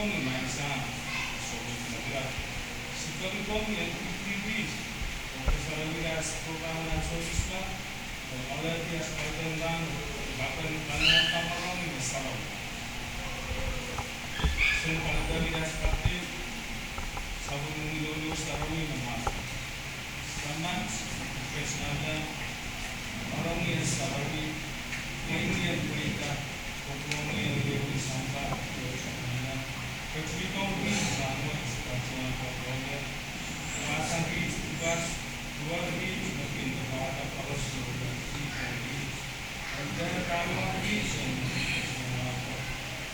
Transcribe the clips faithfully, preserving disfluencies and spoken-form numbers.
Komwi maing Sahm, souwas me pwukat. Sipekikomwi en pwilipwilipwihs oh kasalehda aht pwukat nan souwas me, oh alehdi aht palidohn kan, oh pahn palidohn kan, pahn pahn rong ni me sarawi. Sen palidohn ni aht pahn pil, sapwellimomwi loulou sarawi me mwahu. Samat, kesnala, Maromi en sarawi, mwein en pweida, pwopwongih en wiewia sampah, ketilong kiht sang wet, patohwan pwopwongih, mahsanih kiht pwukat, duwehte kiht me kin doadoahk koaros me wia kiht en kiht, en dehr pahn wia kiht en kiht,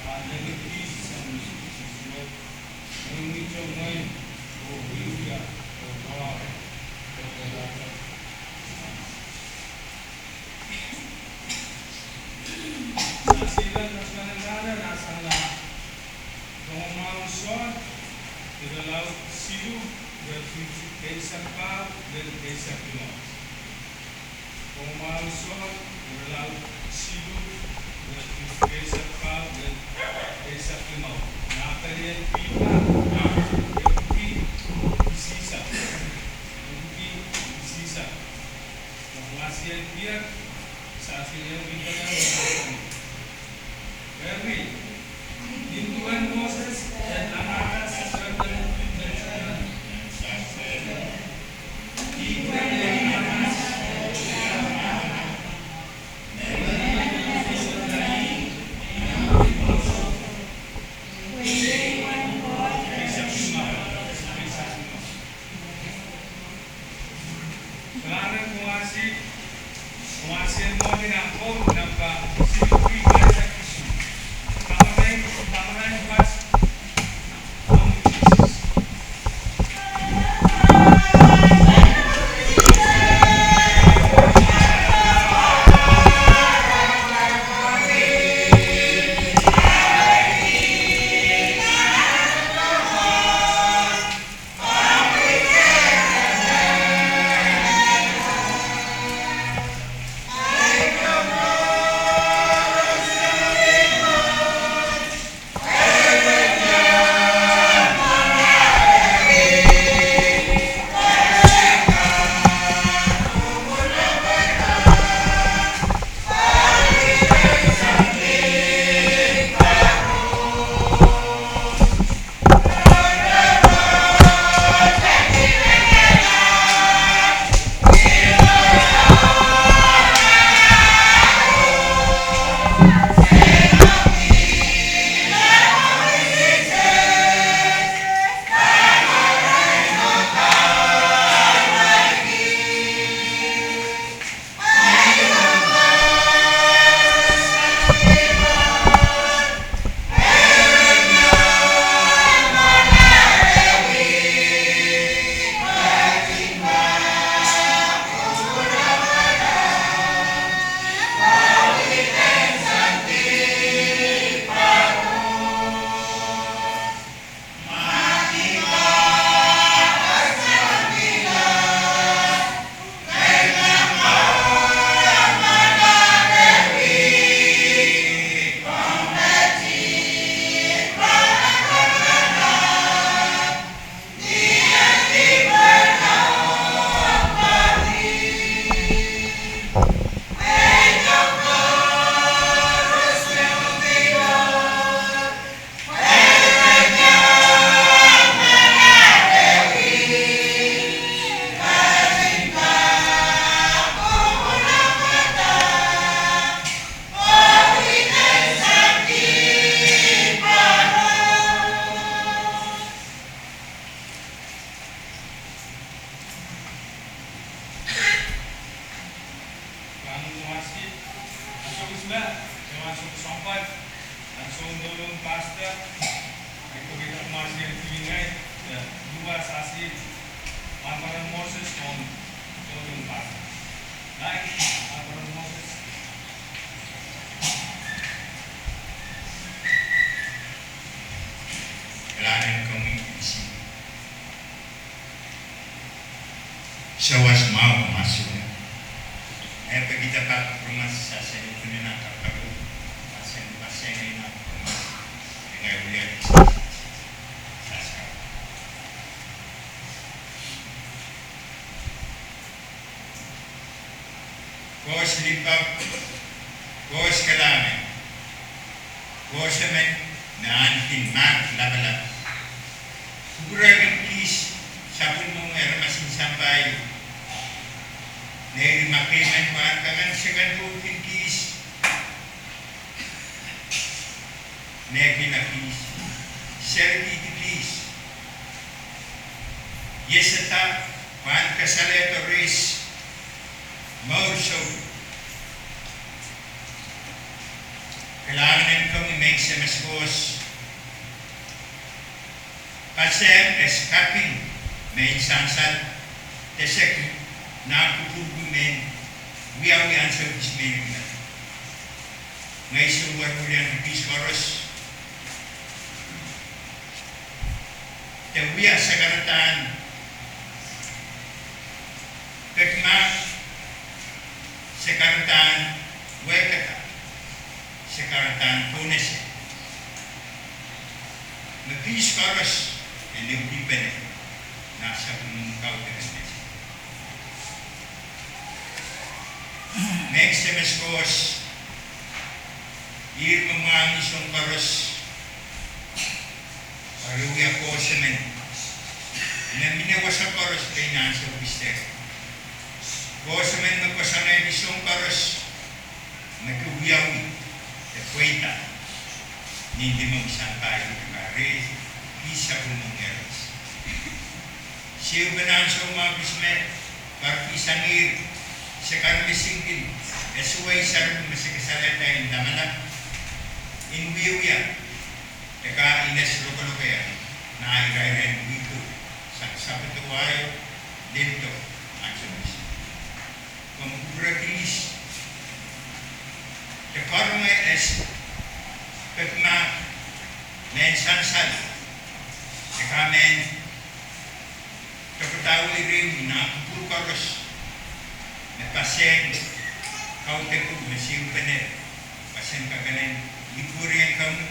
a nengin kiht sang ni kiht wet, mwein mihte mwein, oh wiewia, oh wahu, oh doadoahk. Nan Sihla kesempwal en nan sang Rongamwahu en Sohn, irelaud siluh, iretikitik eisek pahieu lel eisek limau. Rongamwahu en Sohn, irelaud siluh, iretikitik eisek pahieu lel eisek limau. Nan pelien pihla, epwiki isihsek, epwiki isihsek. Rongamwahu en Sohn, iretikitik eisek pahieu lel eisek limau. Eri, nin duwen Moses, e anahne sehse Kalahngan en Komohwasi, Komohwasi en Mwohni nan Koht, nan pahn siluh, epwiki pahisek isuh. Kamarain, kamarain pwukat, Koht Sises. Kalahngan en Komohwasi, ansou kis me, e ansou sounpar, ansou doulong pastor, e kokedik Komohwasi en Kilingai, e, luwa sasi, Reverend Moses, om doulong pastor. Nai, Reverend Moses. Kalahngan en komwi, sawas mwahu Komohwasi. E pekihda pak Komohwasi sasani pwunena kapakap, sasani, sasani na Komohwasi. Ngai wia Pahn kohs kalahngan, kohs emen me ahneki mahk lapalap. Kupwurehkin kis sapwellimomwi aramas en sampah ieu. Neiri ma keimen pahn kak en second vote-ki kis, mehkihla kis, serihkihdi kis. Iesada pahn kasalehdo reis mour soutuk. Kalahngan en komwi Maing Semes Koht, pasehng es kaping me I sansal, de sehki nan kupwurki me I wiawi ansou kis me I men. Ngehi sohte wia wiliandi kis koaros, de wia se kahrehda peki mahk, se kahrehda wehkada, se kahrehda pohnese. Me kis koaros en epwikipene nan sapwellimomwi kaudok en mese. Maing Semes Koht, ihr me mwahngih soahng koaros, eri wia kohs emen me mihmi wasa koaros pein ansou kis. Kohs emen me koasoanehdi soahng koaros me ke wiawi de pweida ni limomwi sampah ieu, de kahrehda kis sapwellimomwi aramas. Siupen ansou mwahu kis me, pwarki sang ihr, se kahrehda me singkin, e suwei sarawi me se kasalehda en lamalam, en wiewia, de kak ines lokolokeian nan irair en wihko, sang sapwede wai, lel dok, ansou kis. Komw kupwure kis, de karonge es peki mahk, mehn sansal, de kak mehn topadawe rehi nan kupwur koaros, me pasehng kaudok me siupenehr, pasehng kakenen likwerih en komwi,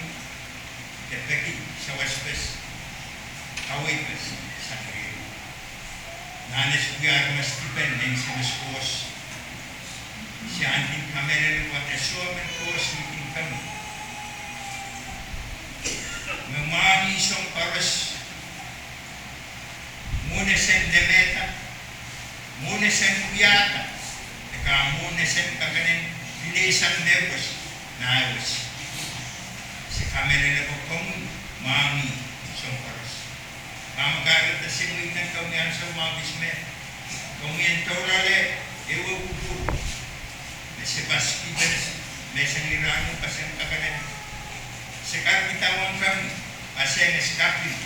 de peki sawaspes, kaweid pes sang rehi. Nan es wia aramas dipen Maing Semes Koht, se ahneki kamehlele pwe e soh emen kohs likin komwi me mwahngih soahng koaros, mwohn esen lemehda, mwohn esen wiahda, de kak mwohn esen kakenen lelehsang mehkot nan wet. Se kamehlele pwe komwi mwahngih soahng koaros. Pahn kahrehda se mweidohng komwi ansou mwahu kis me, komwi en doulahng ehu kupwur me se paskipene menseng irahngo, pasehng kakenen, se kahrehda wahn komwi, pasehng es kaping,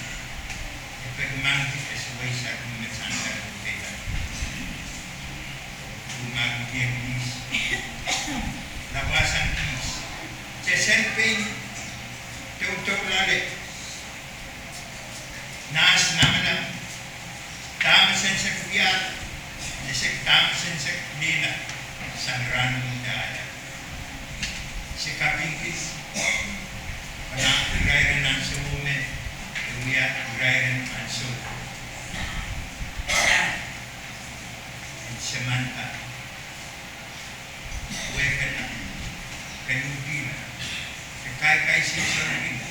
e peki mahk, e suwei sarawi me sansal, de kak mahkikihong kis, lapwasang kis, de seri pein doudouloale, nahs lamalam, dahme sehse wiahda, de sehki dahme sehse lihla, sang rahn wet. Se kapingki, pwe nan irairen ansou me, e wia irairen ansou en semanda, wehkada, keluhkihla, de kaikaisihsol kihla,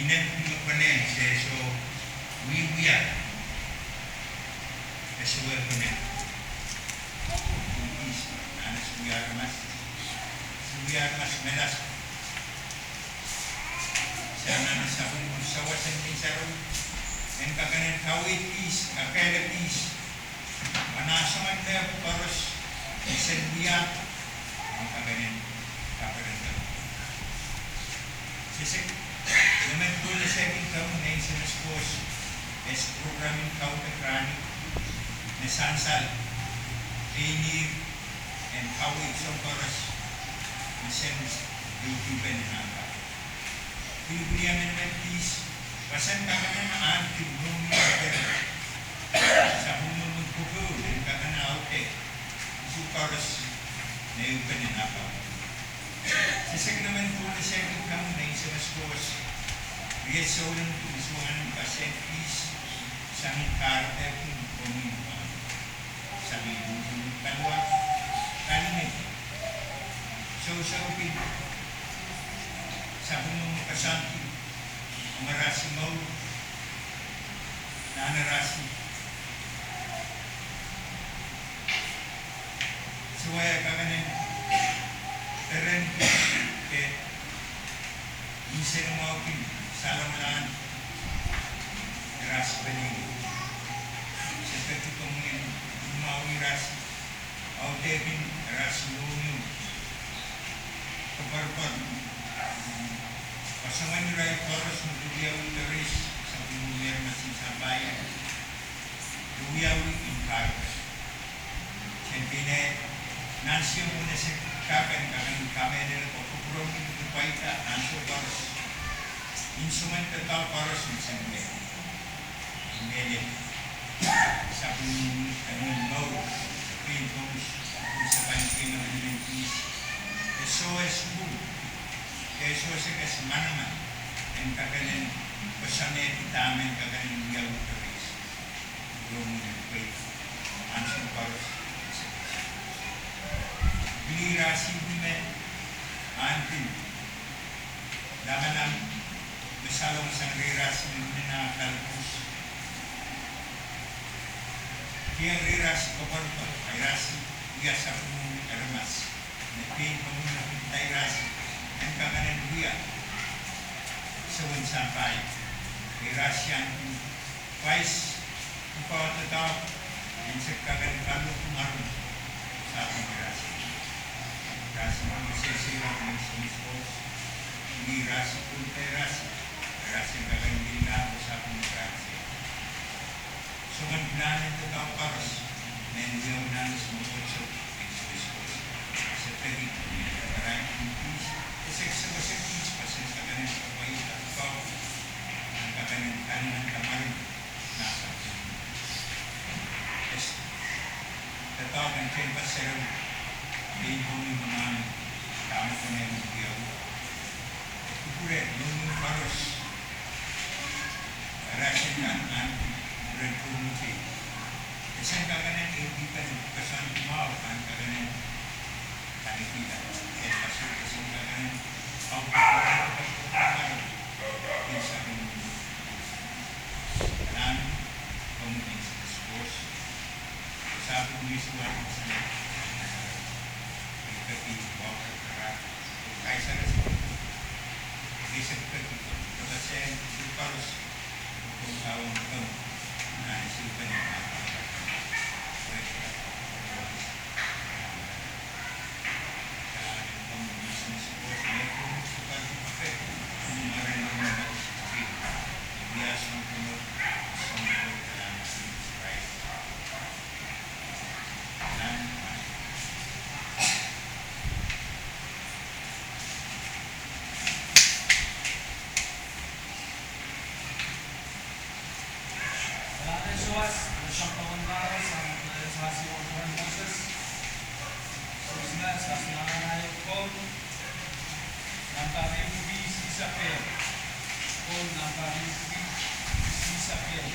inen me konehng se soh wiewia, e soh wehkada. Nan es wia aramas, wia aramas mehlel, se anahne sapwellimomwi sawas en Ngehn Sarawi en kakenen kaweid kis, kakehlaka kis, pwe nan soangen mehkot koaros, esen wia, en kakenen kaperenda. Se sehki, I men pwurehng esehki komwi Maing Semes Koht, es program en kaudok rahn wet, me sansal, pein ihr en kaweid soahng koaros, me sehse, e dipen nan ka. Pwilipwilien emen kis, pasehng kakenen ahneki mohngiong, sapwellimomwi kupwur en kakenen aude isuh koaros me ehupene nan ka. Se sehki I men pwurehng esehki komwi Maing Semes Koht, riei souleng me soangen pasehng kis, sang kahrehda komwi sang ih luhluhn paliwar, pali me Sohso pil sapwellime koasoandi ong Erasi mour, nan Erasi sewese kakenen peren ke insenamwahu kin salongalahn Erasi pelien. Se peki komwi en mwahu Erasi, audehkin Erasi mohngiong koapworopwor, koasoangen irail koaros me wiawi doareis, sapwellime aramas en sampah, wiawi en karupe. Sen pene nan siemwen ese kak en kakenen kamehlele, koapworopwor, ni pwaida ansou koaros. Insomen doadoahk koaros me sen wia, mehlel, sapwellime emen mour, pein koaros, sapwellime emen kis, e soh, e sukuhl, e soh, e kis manaman en kakenen koasoanehdi dahme en kakenen wiawi doareis. Rong en pweida ansou koaros. Pil Erasi me ahneki lamalam me salong sang Erasi me mihmi nan kalpwus. Kilang Erasi koapworopwor, Erasi wia sapwellime aramas me pein koaros, Erasi en kakenen wia soangen sampah. Erasi ahneki pwais pwukoa doadoahk en se kakenen kalohk mwaren sapwellime Erasi. Erasi me sehse ira menseng Erasi, ni Erasi pwulda Erasi, Erasi en kakenen lillah sapwellime Erasi. Soangen pilahn en doadoahk koaros me wiawi nan Erasi me wet soh, en Erasi koaros. Se peki komwi en kaparain kis, e sehse wasa kis, pwe sen kakenen kapwaiada pwukoa, en kakenen kalimen kamaren. Nasa. Yes. Doadoahk en tehnpas sarawi, pein komwi me mwahu, dahme komwi me wiawi. Kupwure mohngiong koaros. Erasi en kan ahneki kupwuren komwi kei. E sen kakenen ehukipene koasoandi mwahu, en kakenen kanekiong. E kasohte sen kakenen audepe, audepe, audepe. Nan komwi menseng Erasi koaros, sapwellime Erasi wasa, e peki Walter Kara, Kaiser Erasi, e peki, peki, peki, peki, peki, peki, Nan Sohs, nan Sohs pahn paras, nan Sohs iong Moses. Sohs nan, Sohs nan, nan iong Paul. Nan pari pwi sisapel. Paul nan pari pwi sisapel.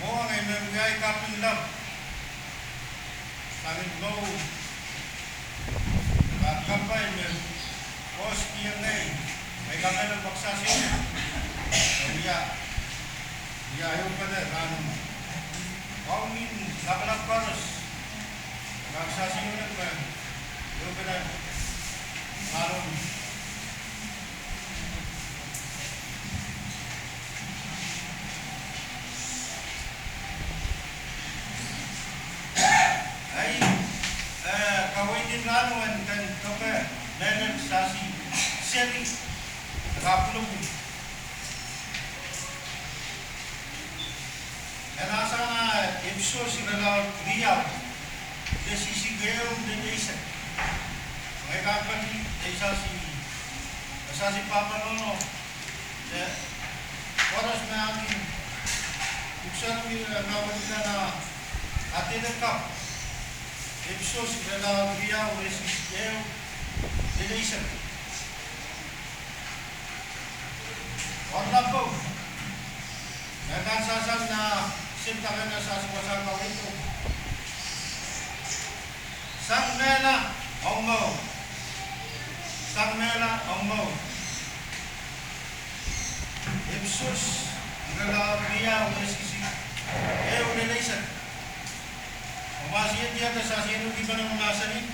Mwohn ei men wiawi kaping lap, sang ni mour me kapai me koasoiong ei, ei kaping lap, pak sasi, ia, ia, ehu pene rahnwet. Kaunen lapalap koaros, pak sasi, ehu pene rahnwet. Ei, eh, kaweid en rahnwet ken doke mehlel sasi seri, rapulopul. Nan sang Episos irelaud riau, iretikitik ehu lel eisek. Ngehi kak peki, ei sasi, sasi pahpa nohno, de koaros me ahneki pwuhk sarawi me kaweid nan, ah, kadehdehn kapw. Episos irelaud riau, iretikitik ehu lel eisek. Orna pwung, me kan sasang nan, sehse nan sasi wasa kaweid o. Sang mehla ong mour. Sang mehla ong mour. Episos irelaud riau, iretikitik ehu lel eisek. Komw ahsiehn diar de sasi ien wiki pene mahsanih: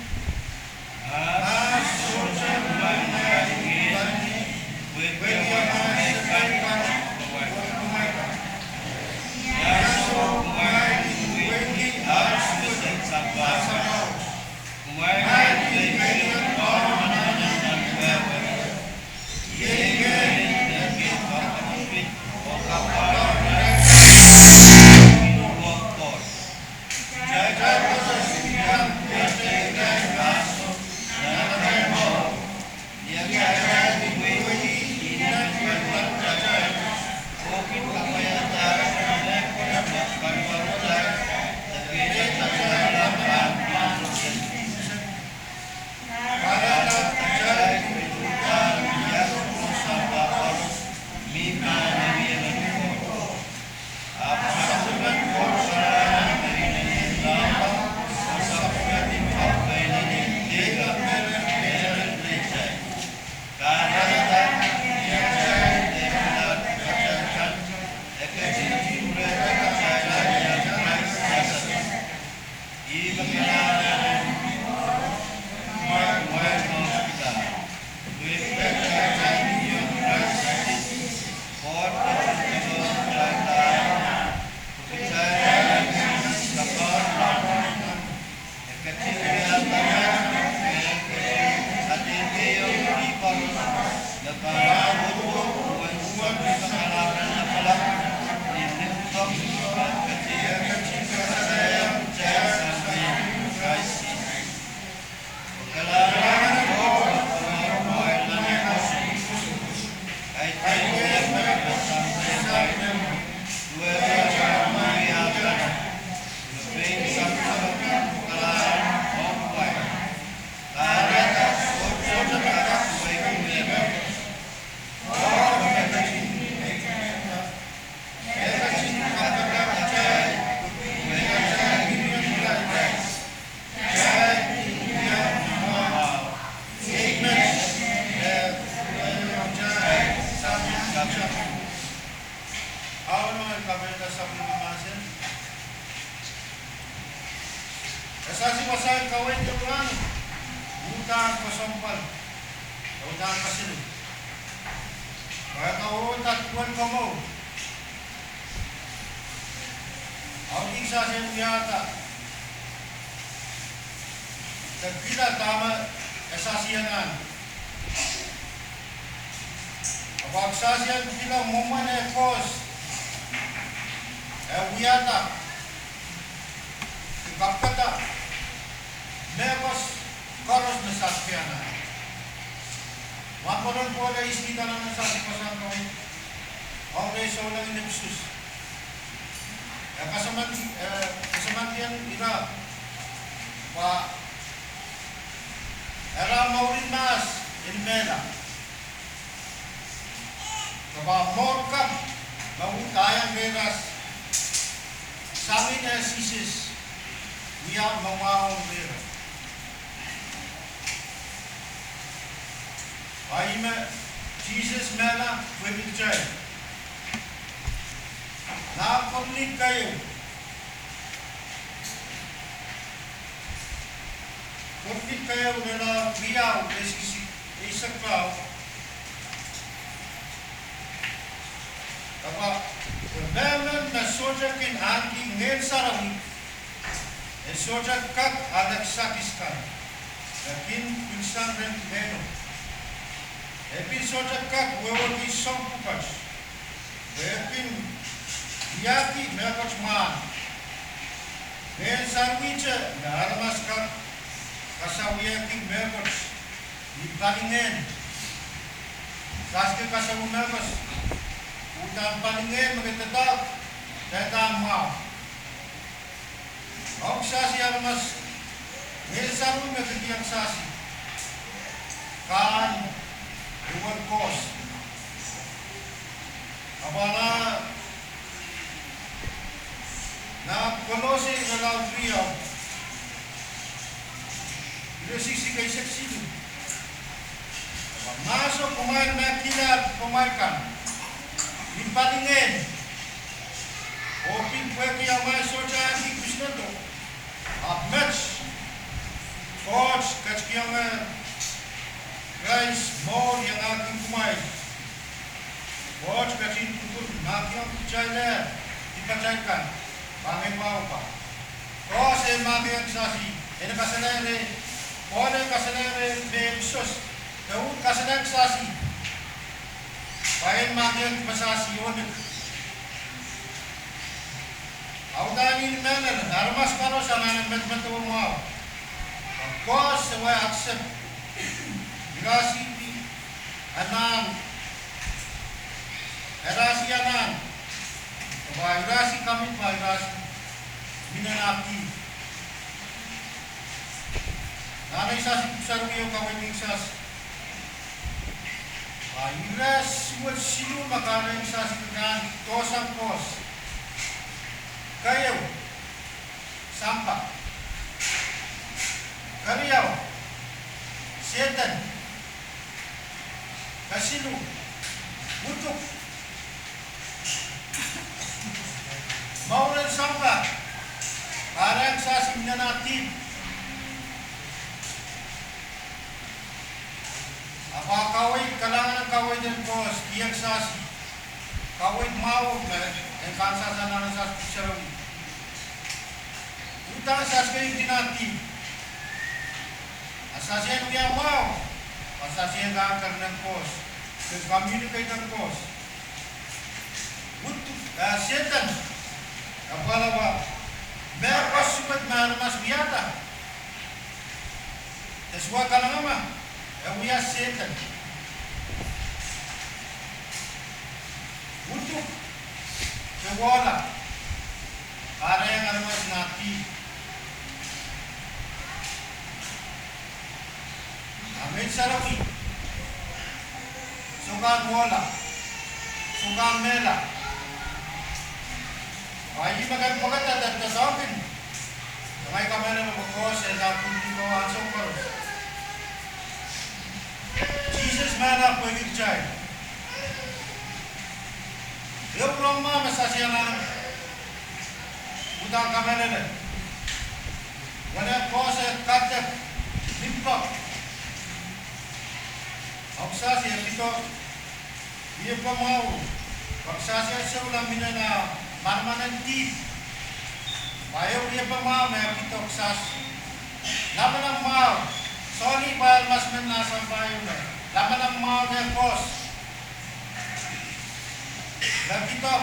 E sasi wasa kaweid ehu rahn, uhdahn kesempwal, uhdahn kaselel. Pwe e kauhda duwen komour. Audih kisahsian wiahda de kihla dahme e sahsianahn. Ahpw kisahsian kihla mwomwen eh koaros e wiahda, e kapikada mehkot koaros me sahsianahn. Wahnpoaron Pohl e iskihda nan sahsi pasang kawei, ong re souleng en Epesus. E kasamand, e kasamandien ira, pwe ira mourin mahs en mehla. Kapa mour kapw me uhd iang rehra sang ni eh Sises wia me mwahu rehra. Pwe ih me Sises mehla pwehki kitail. Nan Korint keieu, Korint keieu, irelaud riau, iretikitik eisek riau. Kapa, pwe mehmen me sohte kin ahneki Ngehn Sarawi, e sohte kak alehdi sakis kan, e kin pitsang rehn Ngehno. E pil sohte kak wehwehki soang pwukat, pwe e kin wiahki mehkot mwahn. Ngehn Sarawi te me aramas kak kasawihki mehkot ni palingehn. Sahski kasawih mehkot, uhdahn palingehn me ke doadoahk, pehdan mwahu. Ong kisahsi aramas, Ngehn Sarawi me kihdi kisahsi kan, ewen koaros. Ahpw nan, nan Kolose irelaud riau, iretikitik eisek siluh. Mahso kumwail me kihla kumwail kan ni palingehn, oh pil pwehki amwail sohte ahneki kosonnedo, ahpw met Koht ketikihong Krais mour iangahki kumwail. Koht ketin kupwur mahkihong kitail, dipatail kan, pahn mwahu pwe koaros e mahkihong kisahsi, en kasalehiong, Pohl e kasalehiong me Epesos, de uhd kasalehiong kisahsi, pwe en mahkihong kisahsi onik. Audahdien mehlel, aramas koaros anahne medemedewe mwahu, koaros e wia accept, irasi anahn, irasi anahn, kapa irasi commit pwe irasi mihmi nan dihp. Nan kisahsi pwuhk sarawi o kaweid kisahsi, pwe ire suwed siluh me kahrehiong kisahsi kan dohsang koaros. Keieu, sampah. Keriau, Sehdan. Kesiluh, uduk. Mouren sampah kahrehiong kisahsi mihmi nan dihp. Ahpw kaweid, kalahngan en kaweid en koaros, kihong kisahsi, kaweid mwahu me en kaimwisekala nan sahsi pwuhk sarawi. Uhdahn sahsi kei nan dihp, a sahsi en wia mwahu, a sahsi en kak keren koaros, de communicate koaros. Uduk, eh, Sehdan, apwalwa, mehkot suwed me aramas wiahda, de sua kalangama, e wia Sehdan. Uduk, de wohla, kahrehiong aramas nan dihp. A Ngehn Sarawi, sohte kan wohla, sohte kan mehla. Pwe ih me kin pwekada de doadoahngki, de ngehi kamehlele pwe koaros e ndahki pwuhk sarawi ansou koaros. Sises mehla pwehki kitail. Ehu rong mwahu me sahsi anahne uhdahn kamehlele, wehwehn koaros e kadek limpoak. Ahpw kisahsi e pid, iei pwe mwahu, pwe kisahsi e sohla mihmi nan manaman en dihp. Pwe ehu riepe mwahu me e kihdo kisas. Lamalam mwahu. Sohte pwe aramas men nah sampah ehu me lamalam mwahu me e kohs. Me kihdo.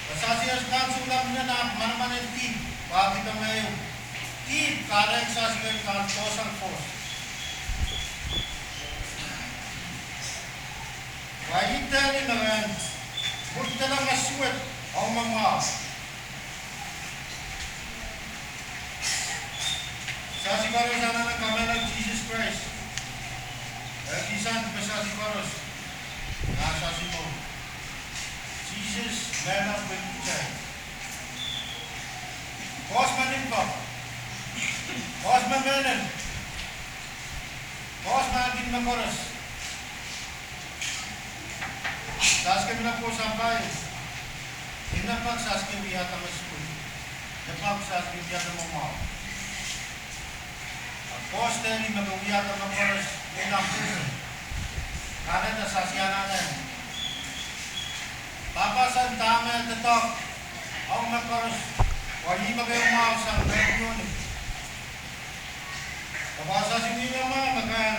Pwe sasi kan sulang nan manaman en dihp, pwe kihdo me ehu. Dihp kahrehiong sasi kan dohsang kohs. Pwe ih tehn me wen, mudala me suwed, oh me mwahu. Sasi koaros anahne kamehlele Sises Krais. E kihsang me sasi koaros. Nah sasi mwo. Sises mehla pwehki kitail. Kohs me limpoak. Kohs me mehlel. Kohs me ahneki me koaros. Sasi kin mihla pwoson pai. Ih me pak sasi kin wiahda me suwed. Ih me pak sasi kin wiahda me mwahu. Kohs tehn me ke wiahda me koaros, me nan pwuhk. Kahrehda sasi anahne papahsan dahme doadoahk ong me koaros, oh ih me ke mwahu sang me ioni. Pwe sasi ni me mwahu me kan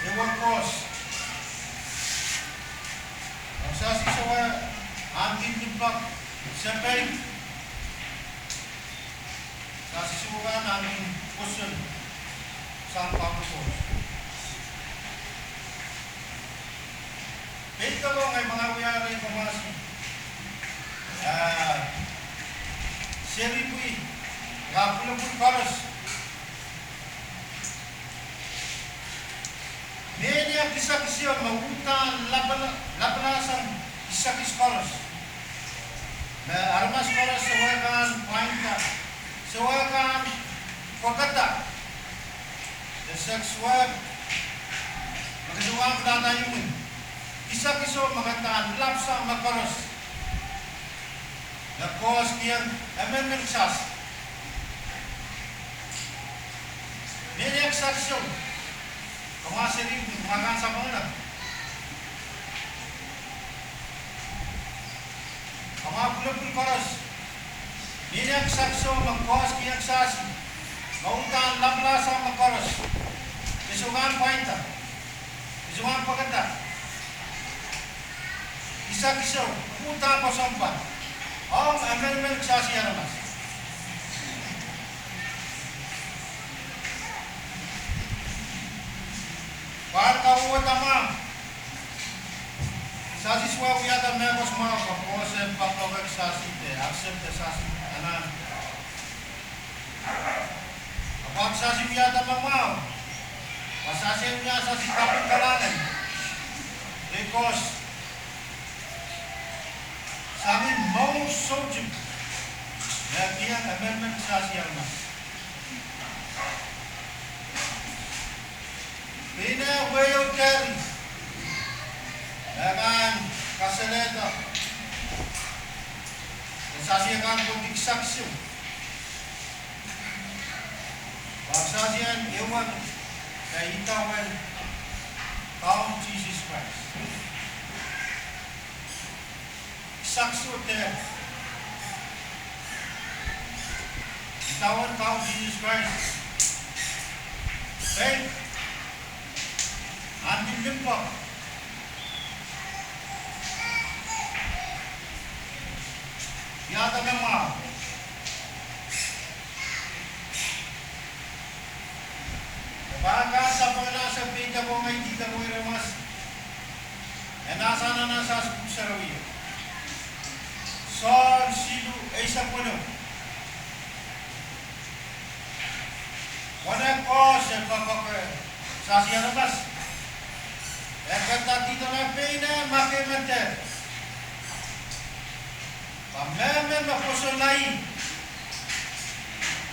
ehu kohs. Ong sasi sowe ahneki limpoak, sepeik. Sasi sowe kan ahneki pwoson sang pahn kohs. Peideko ngehi pahn wiawi komwasi. Ah, seri pwuh, pwulopwul koaros. Mehnia kisakis ehu me uhdahn lapala-, lapalahsang kisakis koaros. Me aramas koaros sowe kan pwainda, sowe kan pwekada. De sex work, me ke sowe kan pwekada imwin. Kisakis ehu me uhdahn lapalahsang me koaros. Me kohs kihong emenemen kisas. Mehnia kisakis ehu. Komw seri, komw kan sapengla. Komw pwulopwul koaros. Mehnia kisakis ehu me kohs kihong kisas. Me uhdahn lapalahsang me koaros. Ke sowe kan pwainda. Ke sowe kan pwekada. Kisakis ehu, uhdahn pwoson pahn. Ong emenemen kisasi aramas. Pahn kawehwehda mwahu. Sasi sowe wiahda mehkot mwahu, pwe kohs en poakohng kisasi de accept sasi anahn. Ahpw sasi wiahda me mwahu. Pwe sasi en wia sasi kaping kalahngan. Rehn kohs. Sangin mour soutuk. Me kihong emenemen kisasi aramas. Pein eh wehio deri. Me kan kasalehda. De sasi kan kohdi kisakis ehu. Pwe sasi en ehuwen, de idawehn Kaun Sises Krais. Kisakis ehu de idawehn Kaun Sises Krais. Pein ahneki limpoak. Wiahda me mwahu. Pahn kan sapengla se peidek ong ngehi, idek ong iramas. E mahsanih nan sasi pwuhk sarawio. Sohn siluh eisek weneu. Wehwehn kohs e poakohng kisasi aramas. E kahrehda me pein eh me ke mendehte. Pwe mehmen me pwoson laih,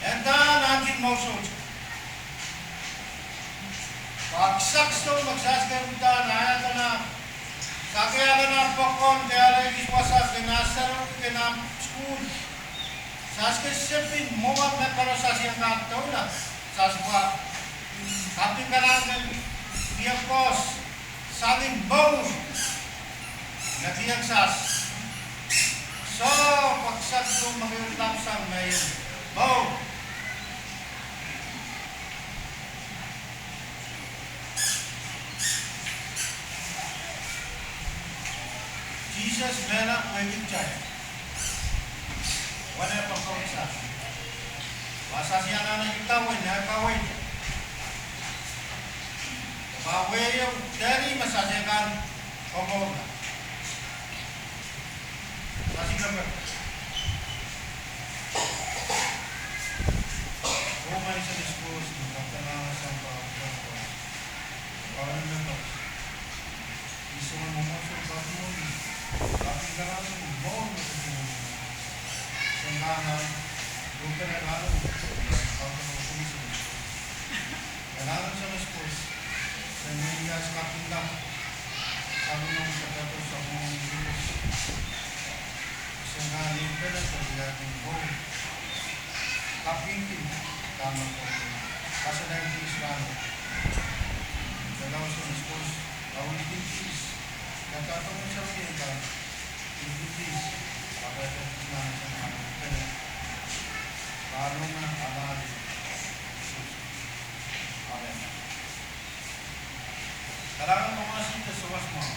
e ndahn ahneki mour soutuk. Pwe kisakis ehu me kisasi kin uhdahn ahdahla, sake ahdahla poakon, ke ale kis wasa, ke nah sarawi, ke nah sukuhl. Sasi kin sepin mwowe me koaros sasi en kak doula. Sasi pwe kaping kalahngan, wia kohs, sangin mour. Me kihong kisas. Soh, paksaktu me ke lapsang me ieu. Mou. Sises mehla wehwehki kitail. Wene pokon sa. Wasa si anahne ika wene, ika wene. Pwe wehio deni me sase kan komourla. Sasi kapakap. Oh my Sunday schools, kapakap, kapakap. Kapakap. Ih soangen mwomwohdiso kapakap. Kapakap, kapakap. Sengkahn nan, lukene nan, kapakap, kapakap. Nan Sunday schools, Sunday class kapakap. Sapwellime kadarodo, sapwellime kadarodo. Sengkahn nan pene, pene, pene, pene. Kapingki, dahme, pene. Pastor David Israel. Pelaus, of course, Raul Pintis. Kadarodo sapwellime ka. Pintis. Pahpa Pintis nan sengkahn nan pene. Pahpa Noma Alali. Amen. Kalahngan, komw sehse sawas mwahu.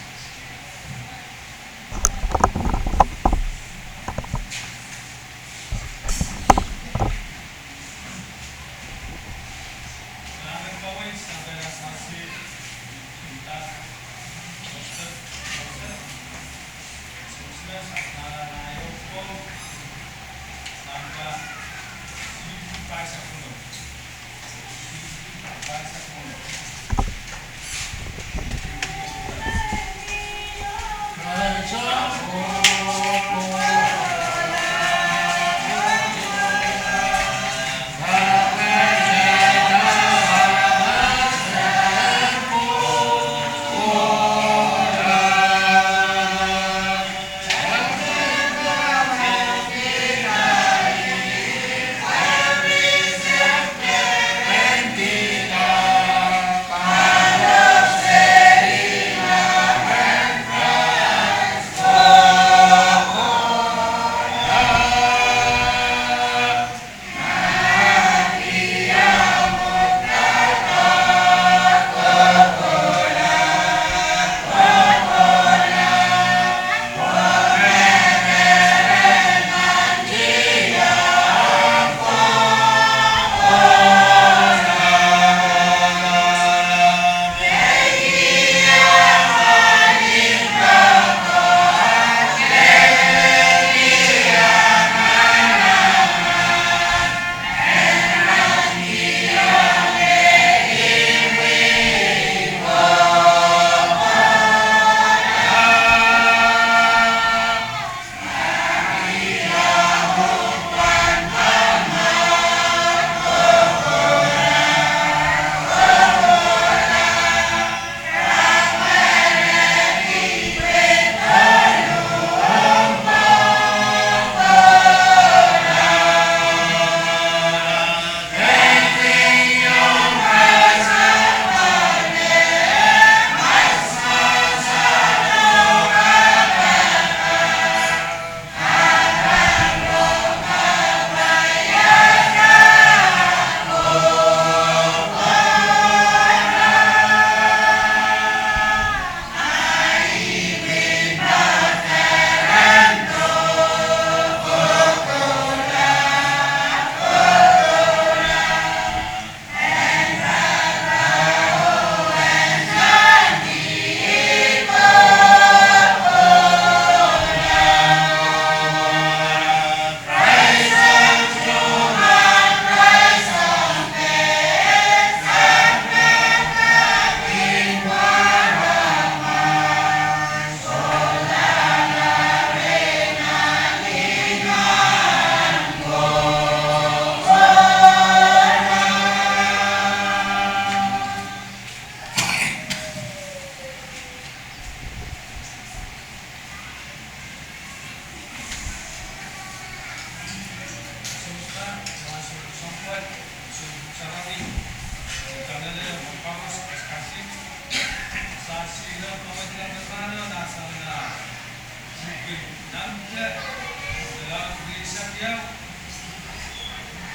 Ehu,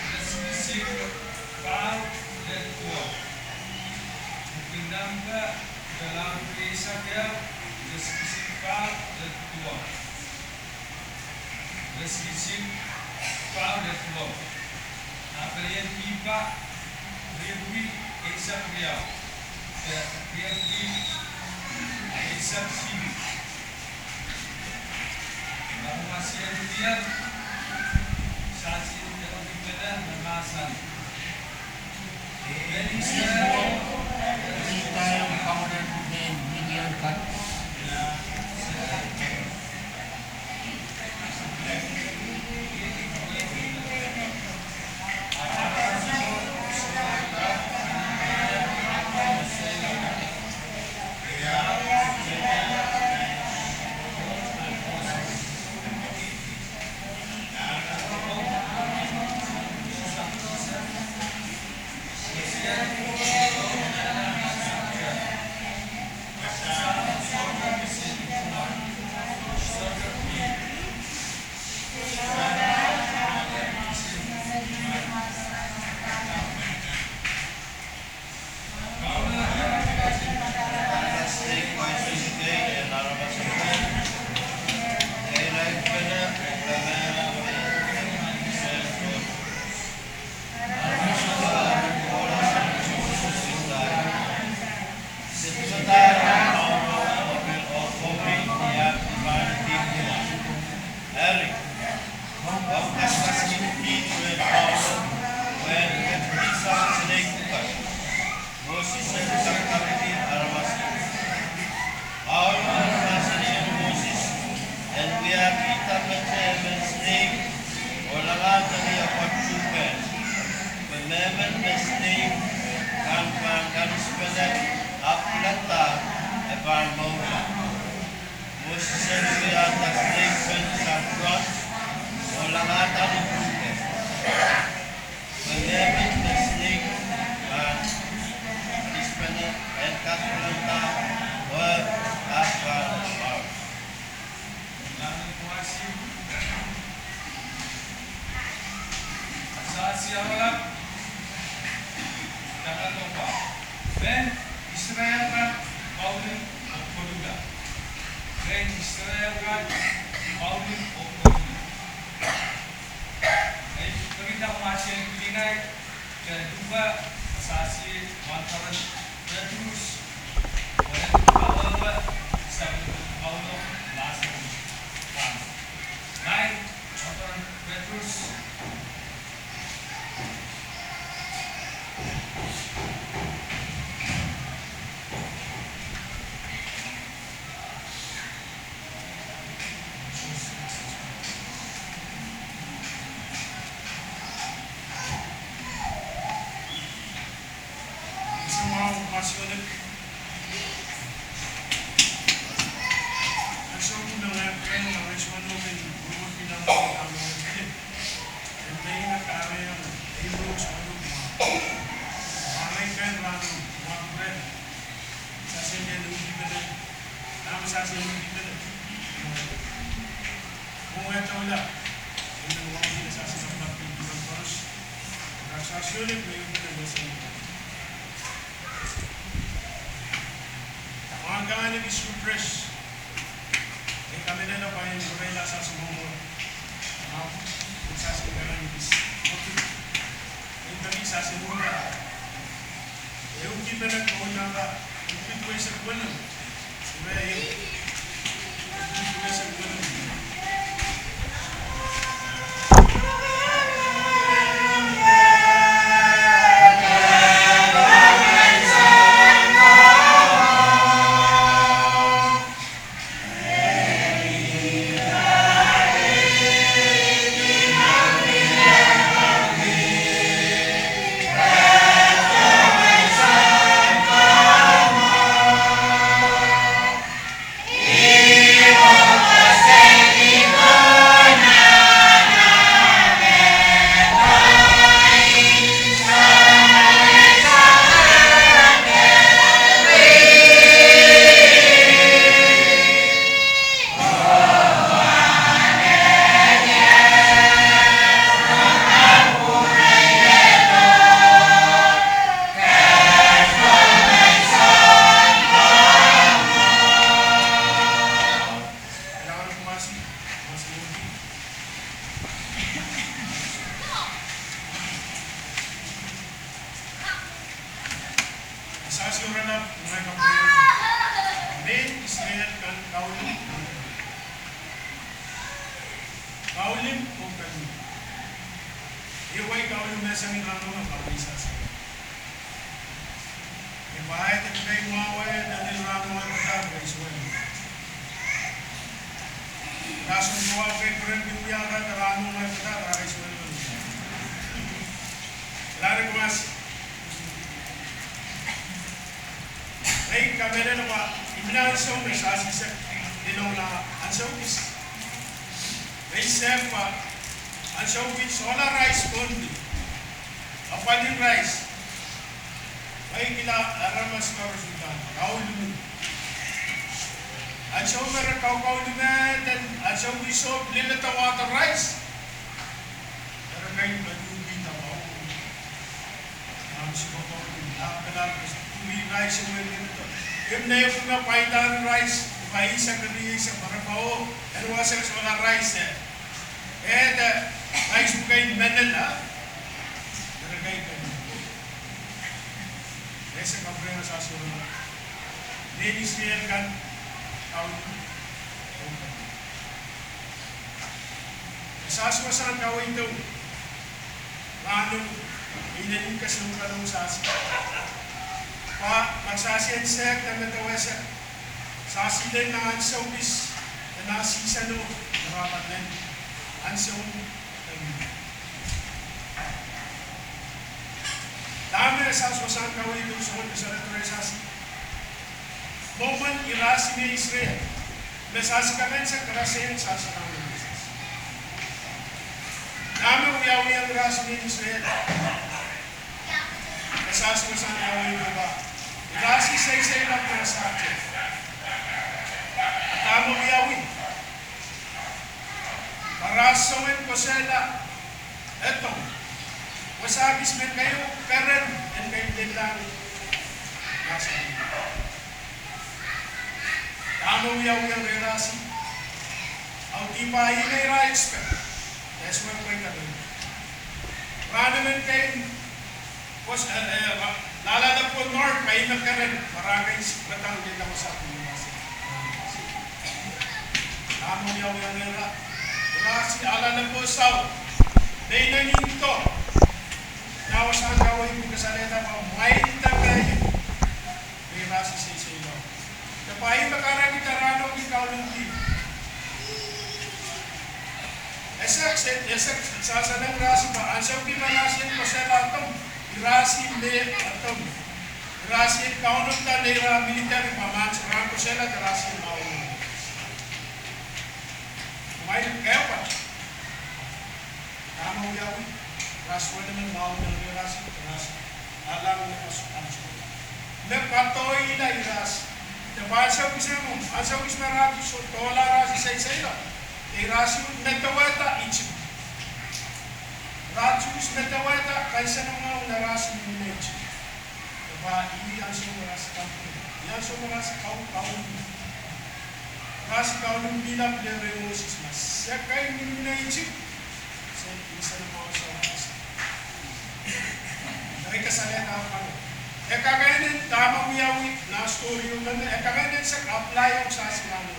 iretikitik pahr lel duwau. Pwuken Nahmpe, irelaud rieisek ehu, iretikitik pahr lel duwau. Iretikitik pahr lel duwau. Ahpw pelien Pihpa, riepwiki eisek riau, de riepwiki eisek siluh. Eri ma sien diar, sahsin de ipene me mahsanih: Eri, ong kasik kiht pwehn Paul, pwehn ketin sang silei pwukat. Moses en kakaun aramas. Paul en mahsanih ong Moses en wiahki dahme emen sileik, oh lalaudki apwal tuhpene. Pwe mehmen me sileik kan pahn kalisipenek, ahpw kilangada e pahn mourla. Moses en wiahda sileipen sang Koht, oh lalaudki tuhpene. Pwe mehmen me sileik pahn kalisipenek, en kak kilangada, oh e pahn mour. Sahsi ahla, dakadopa. Mehn Israel kan kaunen oh koluhla. Mehn Israel kan kaunen oh koluhla. Ei, pekihda mahsen kilingai, ke luhpa, sahsi, wahnpoaron Petrus, oh en kawehwe, sang Paul mahsen kan. Nai, wahnpoaron Petrus. Mwahnakapw ahneki scriptures, e kamehlele pwe en pwurehla sahsi mwomwohd. Ahpw sahsi kamehlele kis. E peki sahsi mwomwohd. Ehu Kihpene Kohiong, ire eisek weneu. Ire ehu. Ire eisek weneu. Mehn Israel kan kaulim, kaulim oh kali. Ih wai kaulim me sang ni rahno me pahn isa sang. E pahn ahi de kitail mwahu eh, nan ni rahno me pahn isa wai. Kahrehda soahng kowe kei peren di wia rada rahno me pahn isa wai. Lari kumas. Ei, kamehlele pwe imwin ansou me sasi sehse, ilongla ansou kis. Ei, sehse pwe ansou kis sohla rais pwon di. Apwalih rais. Ei, kila aramas koaros uhdahn kaulim. Ansou me re kaukaulim, ansou kis sohla lilada wahdo rais. Eri kei me duhpih tamau. Ahpw sipwe pahn, ahpw kalahngan, duhpih rais me lilada. Imwin ehupene pwainda rais, pwe isa keriei se parapao, en wasa sohla rais e. Ede, rais pwukat mehlel a. Eri kei kei. Ese kapwurehng sasi wasa. Mehn Israel kan, kaulim. Sasi wasahn kaweid o. Rahno, inenen kesempwal o sasi. Pwe, ma sasi en sehk, de medewe sehk. Sasi lel nan ansou kis, de nan sisano, de rahn pahn ansou. Dahme sasi wasahn kaweid o soangen kasalehda rehn sasi. Mwomwen irasi me Israel. Me sasi kamen sehk, karasehiong sasi rahno me sasi. Dahme wiawi rehn irasi me Israel. Me sasi wasahn kaweid o pwe. Irasi seiseilap nan sahte. Dahme wiawi. Pwe rasongen kosehla edo. Wasa kis men keieu peren en kei lelahng. Dahme wiawi rehn irasi. Audehn pwe ih me ira expect. That's why pwe karen. Rahn emen kei Kos, eh, eh, lala de pwe Mark, pwe ih me keren, pwe rahn kei sik padahk de wasa pwe ih me sik. Dahme wiawi rehn ira. Irasi alala pwe sau. Nei nengin do. Nan wasahn kaweid o kasalehda pwe mwail de kei. Irasi seiseilap. De pwe ih me kahrehda rahno ki kaulimki. Esehk, esehk sasalen irasi pwe ansou kis me irasi en kosehla edo. Irasi me edo. Irasi en kaunopda neira military pwe ma ansou rahn kosehla de irasi en maun. Mwail kehpa. Dahme wiawi, irasi wene me maun en irasi, irasi. Alang me kas ansou. Me kadoila irasi. De pwe ansou kis me, ansou kis me irasi sohla irasi seiseilap. De irasi medewehda Isip. Irasi medewehda kaisehn mwahu en irasi mihmi Isip. De pwe ih ansou me irasi kaulimki. Ih ansou me irasi kau, kaulimki. Irasi kaulimkihla pil rehn Moses ma se kei mihmi Isip. Se, se ne mwahu sehse. Eri kasalehda pwe e kak enen dahme wiawi nan story o me, e kak enen sehse apply ong sasi nan.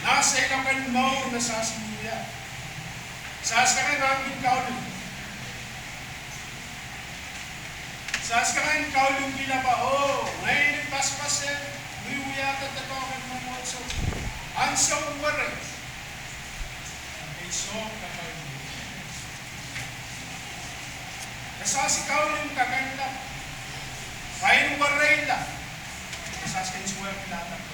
Nan seiloak en mour me sasi wia. Sasi kak en ahneki kaulim. Sasi kak en kaulimkihla pwe, oh, ngehi pasapasei, wiwiahda doadoahk en mwomwohdiso. Ansou werei. Ei soh kapai. E sasi kaulim kak en lap. Pwain wereila. E sasi kin suwekihla lap.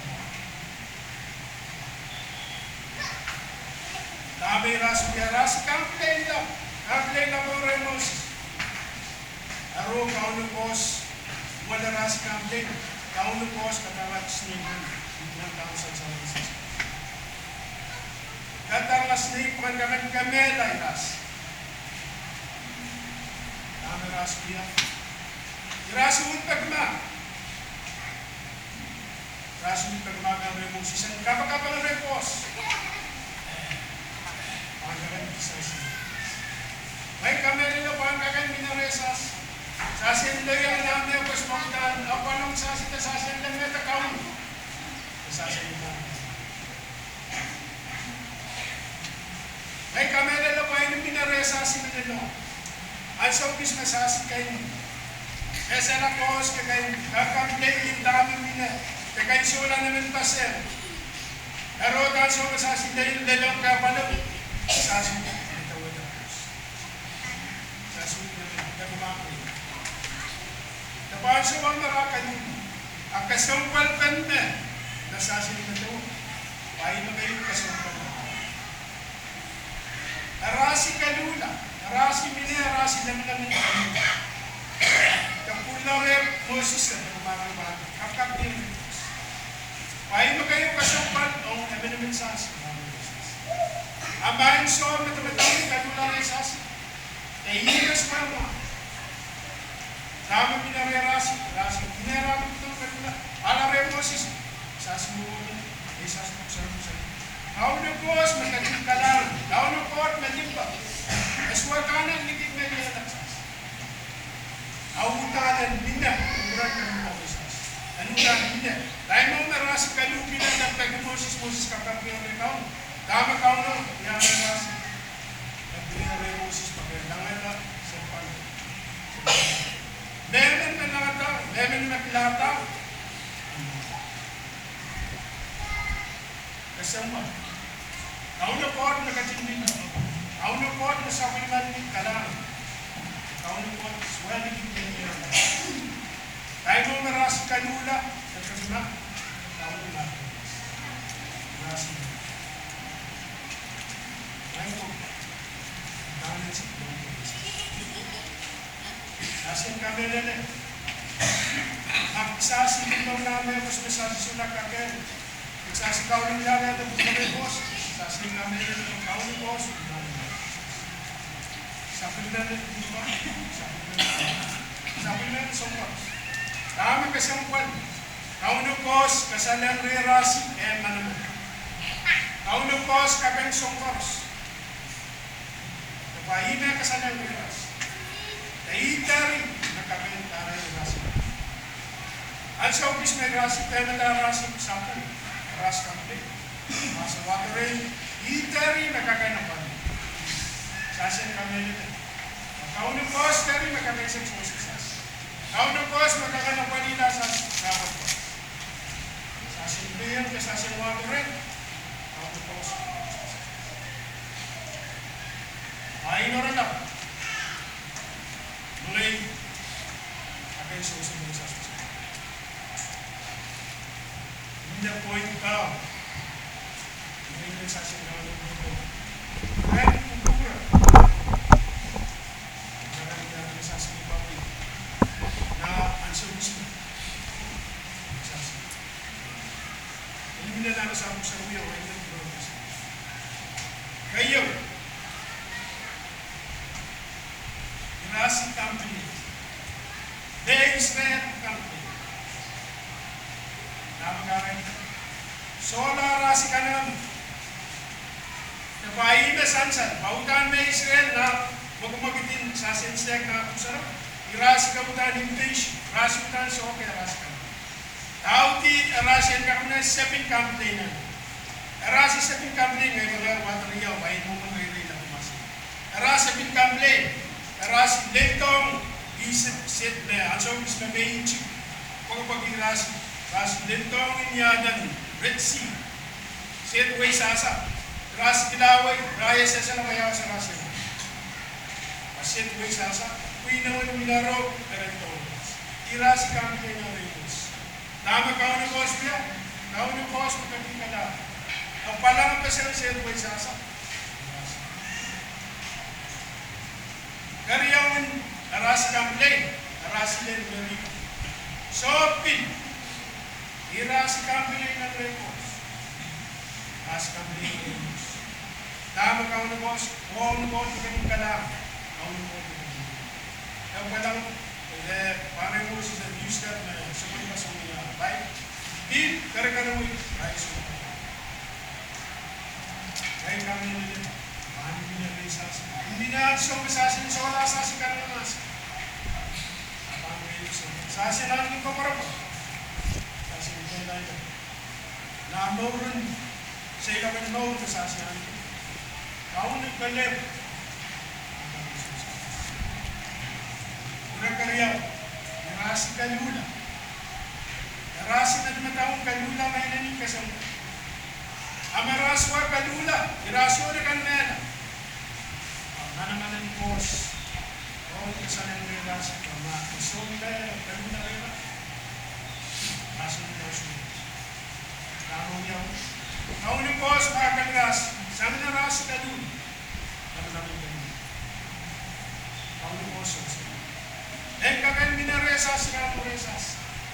Dahme irasi wia, irasi complain lap. Complain lap oh rehn Moses. Eri Kauno Koht, wele irasi complain, Kauno Koht kadarala snake, ih nan dahme sangsalan sehse. Kadarala snake pwe en kak en kemehla irasi. Dahme irasi wia. Irasi uhd peki mahk. Irasi uhd peki mahk rehn Moses en kapakap rehn Koht. Pahn kak en kisasi. Mwein kamehlele pahn kak en mihmi rehn sasi. Sasi en lelohng nan mehkot. Nan apwal ong Sasi, de Sasi en leme de kaun. Sasi en leme. Ngehi kamehlele pwe ih mine reh Sasi mine no. Ansou kis me Sasi kein esehla koaros, ke kein kak complain dahme mine, ke kein sohla nemen pasel. Eri ansou me Sasi lel, lel ong ke apwal, Sasi mine tawet. Sasi mine tawet. De pahn sohte wahn me ra kali. A kesempwal pen me, me Sasi mine tawet. Pwe ih me keieu kesempwal. Erasi kaluhla, erasi mine, erasi lengileng. De pwurala reh Moses, de pwurala reh Moses, kapkapki. Pwe ih me keieu kesempwal ong emenemen Sasi. A maing soh me de, me de kaluhla reh Sasi. De ih me sohte wahn. Dahme mine reh erasi, erasi mine, erasi mine, pwurala reh Moses. Sasi mwohn, e Sasi mwohn, Sasi mwohn. Kauno Koht me ketin kalahngan, Kauno Koht me limpoak. E sohte wahn ni kin me ni enak Sasi. A uhdahn en mine, uran me limpoak Sasi. En uhdahn mine. Dahme me erasi kaluhla mine, de peki Moses, Moses kapkapki reh Kauno. Dahme Kauno, ia me erasi. E pil reh Moses pahn langala, se pahn. Mehmen me langada, mehmen me pilada. Kesempwal. Kauno Koht me ketin mine. Kauno Koht me sapwellimen kalahngan. Kauno Koht swellikin mine. Dahme me erasi kaluhla, de kesempwal. Kauno Koht. Erasi. Kauno Koht. Sasi en kamehlele. Ahpw Sasi limpoak nan mehkot me Sasi sohla kak en. Sasi kaulahng ia de pwurala reh Moses. Sasi en kamehlele Kauno Koht. Sapwellime, sapwellime, sapwellime soahng. Dahme kesempwal. Kauno Koht kasalehiong reh erasi, e manaman. Kauno Koht kaping soahng koaros. Pwe ih me kasalehiong reh erasi. De ih teri me kaping reh erasi. Ansou kis me erasi, pehmada erasi sapwung, erasi complain. Erasi wahnpoaron, ih teri me kaping apwal. Sasi en kamehlele. Kauno Koht teri me kaping Sasi. Kauno Koht me kaping apwal, ih Sasi, kaping apwal. Sasi en pil, Sasi en wahnpoaron. Kauno Koht. Ahi norala. Mengei. Kaping Sasi, Sasi. Nin point kau. Mengei Sasi en Kauno Koht. Ren kupwure. Ren Sasi en Kauno. Nan ansou kis me Sasi. Ih mine nan Sasi en Kauno. Keieu. Erasi complain. Mehn Israel complain. Dahme kahrehda? Sohla erasi kanengamah. De pwe ih me sansal, pwe uhdahn mehn Israel nan mwekimwekid en Sasi en Sehk nan Pwuhk Sarawi, erasi uhdahn impatient, erasi uhdahn sohte erasi kanengamah. Auti erasi en kak mine, se pil complain. Erasi se pil complain, ngehi pahn wadek riau, pwe ih mwomwen reirei nan kumasi. Erasi se pil complain, erasi leldohng, ih Sehd, Sehd me, ansou kis me mehn Isip pwekpwekih erasi, erasi leldohng ni adan Red Sea. Sehd weisasa, erasi kilawei, irail esehla pwe ia erasi. Pwe Sehd weisasa, pwihn emen minaro, erasi leldohng. Erasi complain reh Moses. Dahme Kauno Koht wia? Kauno Koht me ketin kalahngan. E pwalangpeseng Sehd weisasa. Keriaun erasi complain, erasi lel meri. Soh pil, erasi complain reh Koht. Erasi complain reh Koht. Dahme Kauno Koht, Kauno Koht me ketin kalahngan. Kauno Koht me ketin kalahngan. E pwalangada, e pahn reh Moses en use that me sapwellime soangen ia, right? Pil kerekerewi, right? Ngehi kamehlele, pahn mie reh Sasi. Mie ansou me Sasi sohla, Sasi kanengamah. Pahn mie ansou me Sahse nan ni koapworopwor. Sahse nan ni koapworopwor. Nan mouren, seiloak en mour me sahse nan ni. Kauno kelehpw. Ire keriau, irasi keluhla. Irasi me, me doadoahk keluhla me inenen kesempwal. A me irasi wia keluhla, irasi oh re kin mehla. A manaman en Koht, oh, kesempwal me irasi, a ma, kesempwal me keluhla re. Irasi me irasi. Kauno Koht, ma kin irasi, sang nan irasi keluhla. Lamalam en keluhla. Kauno Koht. En kak en mihmi rehsehs, rehsehs.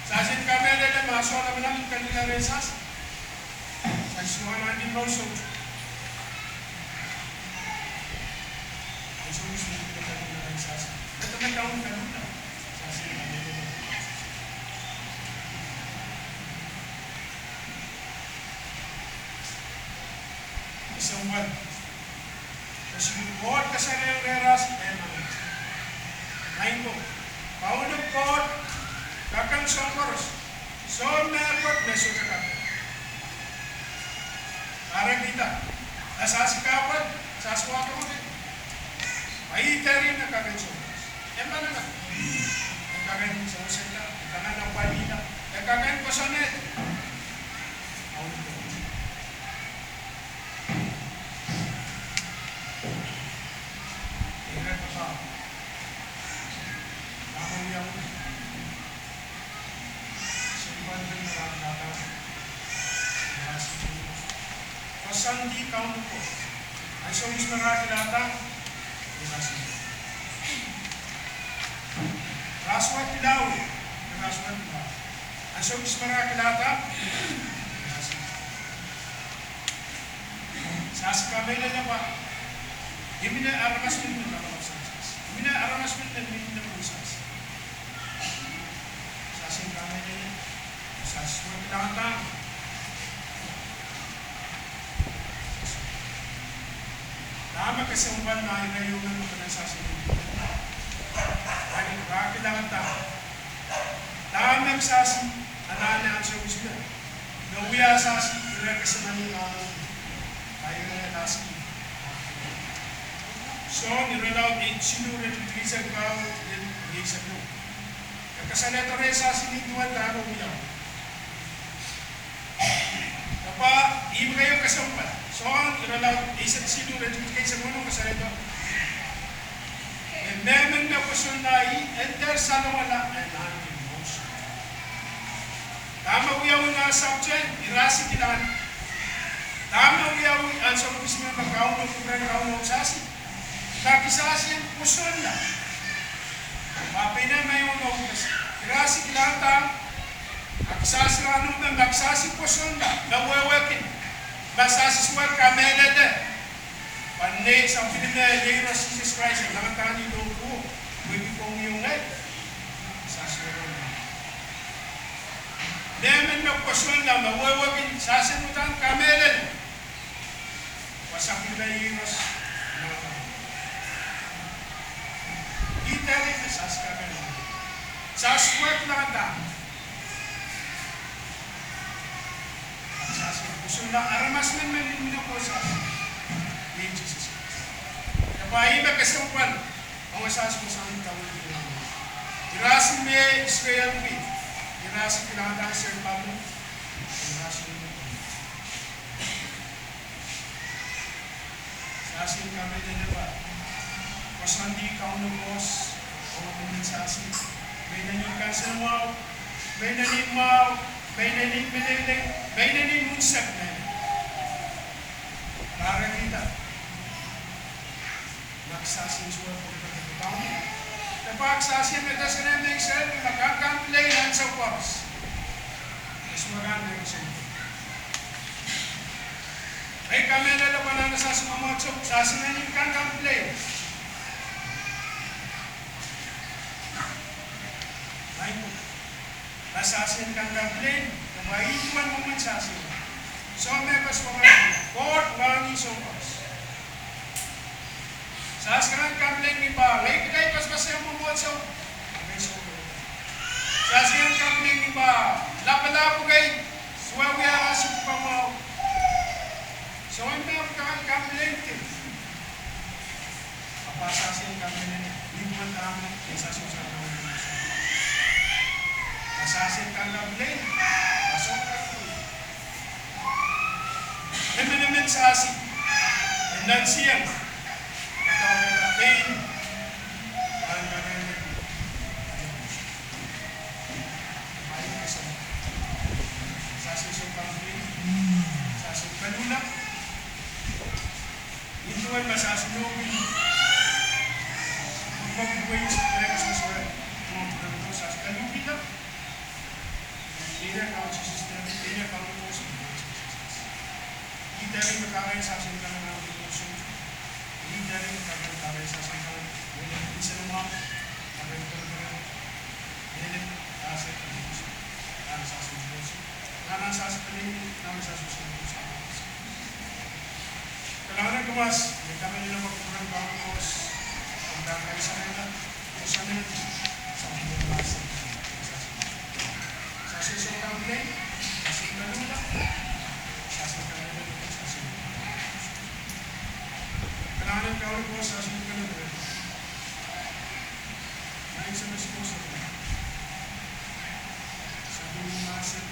Sahsin kamehlele ma soh lamalam en keluhla rehsehs. Sahsin soh nan ni mour soh. Ansou me soh keluhla rehsehs. Mehte me kauno keluhla. Sahsin kamehlele. Kesempwal. Kesempwal Koht kasalehng rehsehs, eh, ma. Maing ko. Kauno Koht, kak en soahng koaros. Soh mehkot me sohte kak. Kahrehda. Sahsi kahpwal, sahsi wahdo. Ahi teri me kak en soh. E manaman. E kak en sohsehla, e kak en apwalihla, e kak en koasoanehdi. Kauno Koht. Ire kepahn. Kauno Koht. Sounpar me ira kak. Koasoandi Kauno Koht. Ansou kis me ira kak. Ira soh. Ira soh kilawi. Ira soh kilawi. Ansou kis me ira kak. Ira soh. Sahsi kamehlele pwe. Imwin aramas men me kapakap sang sahs. Imwin aramas men me mihmi nan sahs. Sahsin kamehlele. Sahs wet lanta. Dahme kesempwal nan ire ieu me pahn sahsin. Ahi ira kak lanta. Dahme sahsin, anahne ansou kis me. Me wia sahsin, ire kesempwal nan. Ahi ire sahsin. Sohn irelaud eisek siluh iretikitik eisek pahieu, eisek isuh. E kasalehda rehsehs ni duwen dahme wiawi. Kepwe, ihme keieu kesempwal. Sohn irelaud eisek siluh iretikitik eisek weneu kasalehda. E mehmen me pwosonla ih, e dehr salongala, e nanki mous. Dahme wiawi nan sapwtehn, irasi kilang. Dahme wiawi ansou kis me me Kauno kupwuren Kauno sahsi. Ma kisahsi en pwosonla. Ma pene me iong oukes. Irasi kilang dahme. A kisahsi rahnwet me ma kisahsi pwosonla. Me wehwehki. Ma sahsi suwed kamehlele. Pwe nei sapwellime iei Sises Krais, e langada ni lohpwuo. Wehwehki komwi oh ngehi. Sahsi pwosonla. Mehmen me pwosonla me wehwehki sahsin uhdahn kamehlele. Pwe sapwellime iei Sises. Ih dehr me sahsi kamehlele. Sahsi wet langada. Sahsi pwosonla aramas men me mihmi nan Koht sahs. Iei Sises. Kepwe ihme kesempwal. Ong sahsi pwosonla wet. Irasi me Israel wet. Irasi kilang dahme Zerubappel. Irasi Sahsin kamehlele pwe. Koasoandi Kauno Koht, oh mehn sahsin. Me inenen kansenamwahu, me inenen mwahu, me inenen mehlel, me inenen unsek me. Kahrehda. Mak sahsin suwed pwe Kauno. Kepwe sahsin me dahsang me Israel me kan complain ansou koaros. Eswagan me Israel. Ei kamehlele pwe nan sahsin mwomwohdiso, sahsin en kan complain. Baibel. Ma sahsin kan complain, kepwe ih duwen mwomwen sahsin. Soh me pes wahn, Koht wahn ih soh pes. Sahs kan complain ni pwe, ei kitail pasapasa mwomwohdiso. Ei soh. Sasing complain ni ma lapalap kei, sohte wia sipwe mwahu. Soangen me pahn complain te. Ahpw sasing complain ni pwuhn dahme, e sasing sang complain. Sasing complain, sasing complain. Emenemen sasing, e nan siang. Kata kata pein, pahn karen. Sasing soh complain, sasing kaluhla. Nin duwen ma sasing nohki, ma pwuhk wei, sasing kaluhla. Ira Kaun Sises, ira Kaun Sises. Ih dehr me kahrehda sasing kan nan koaros. Ih dehr me kahrehda sasing kan, wele insenamwahu, kahrehda koaros. Ele, sasing kan, nan sasing koaros. Nan sasing kan, nan sasing koaros. Kalahngan en koaros, me kamehlele me kupwuren Kaun koaros, me kaisakala, koasoanehdi, sapwellimen mahsen, sasing. Sasing soh complain, sasing kaluhla, sasing kamehlele, sasing. Kalahngan en Kaun koaros, sasing kaluhla. Nan sasing koaros. Sapwellimen mahsen.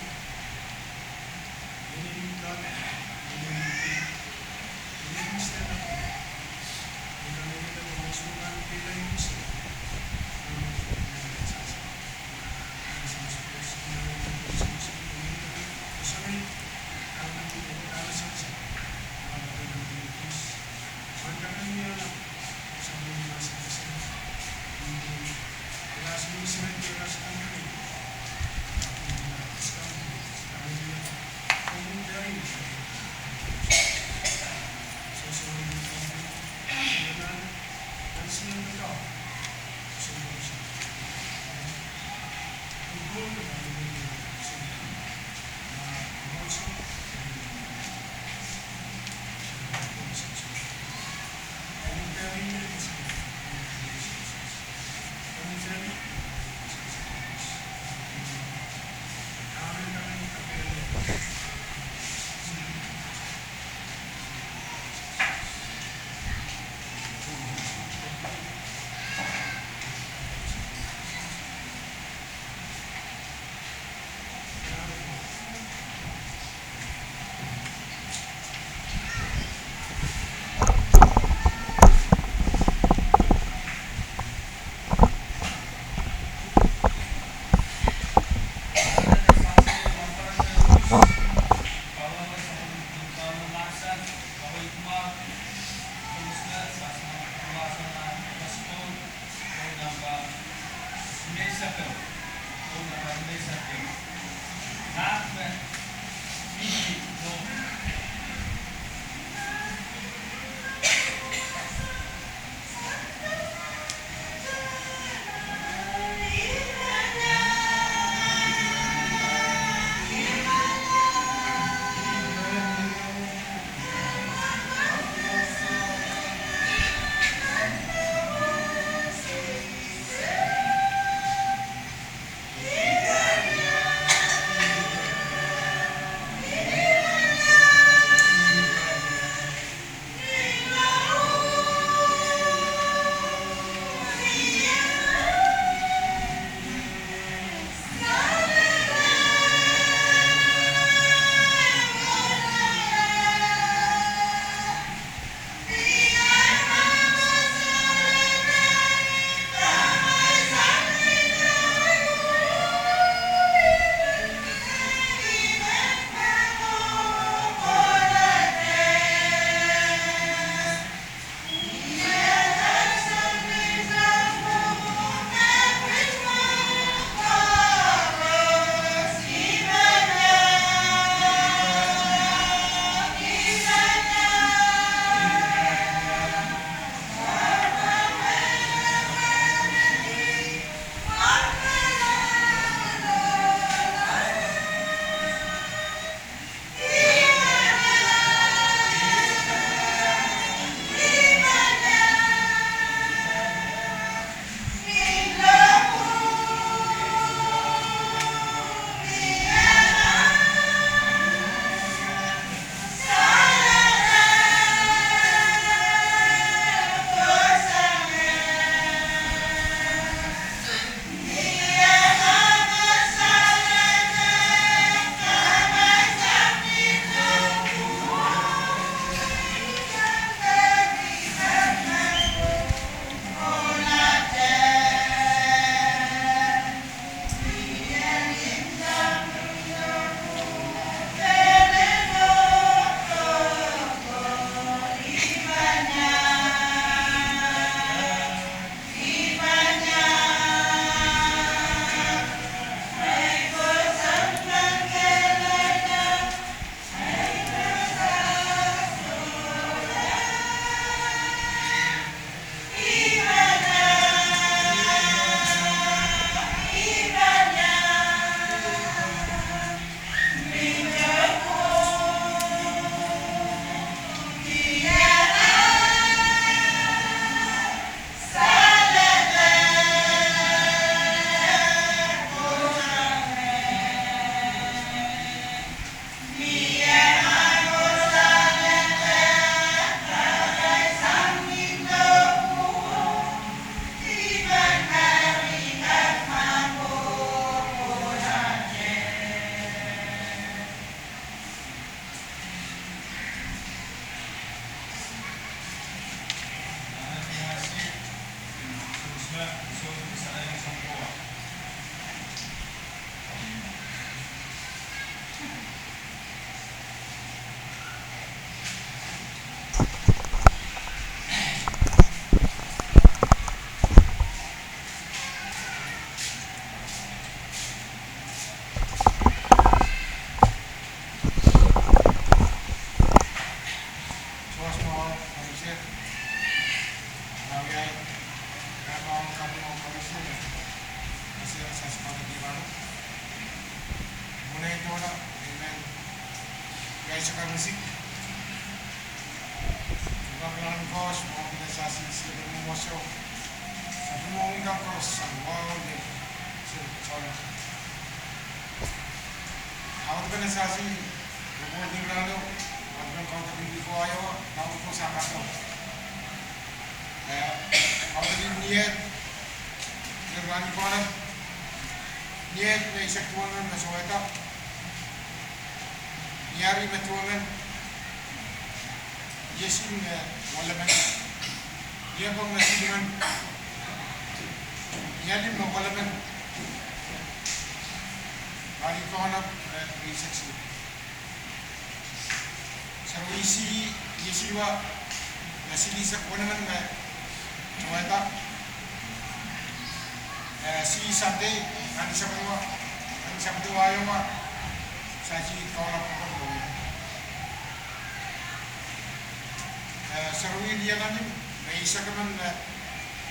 So, sapwellimomwi kan koaros sang wahu de, so, soangen. Audipene sasi, report ni rahno, audipene kaudok en wihko Iowa, kaudok sang kato. Eh, kaudok en Niet, me rahn i kaunop, Niet me eisek duwemen me seweda, Niari me duwemen, Iesi me welemen, Niepeng me silimen, Nialim me welemen, Rani Kaunop me eisek siluh. Seri Iesi, Iesi wa, me silihsek wenemen me seweda, eh, Seri Sande, Rani Sapwede, Rani Sapwede Iowa, Seri Kaunop Kokomo. Eh, seri Lienalim, me eisek emen me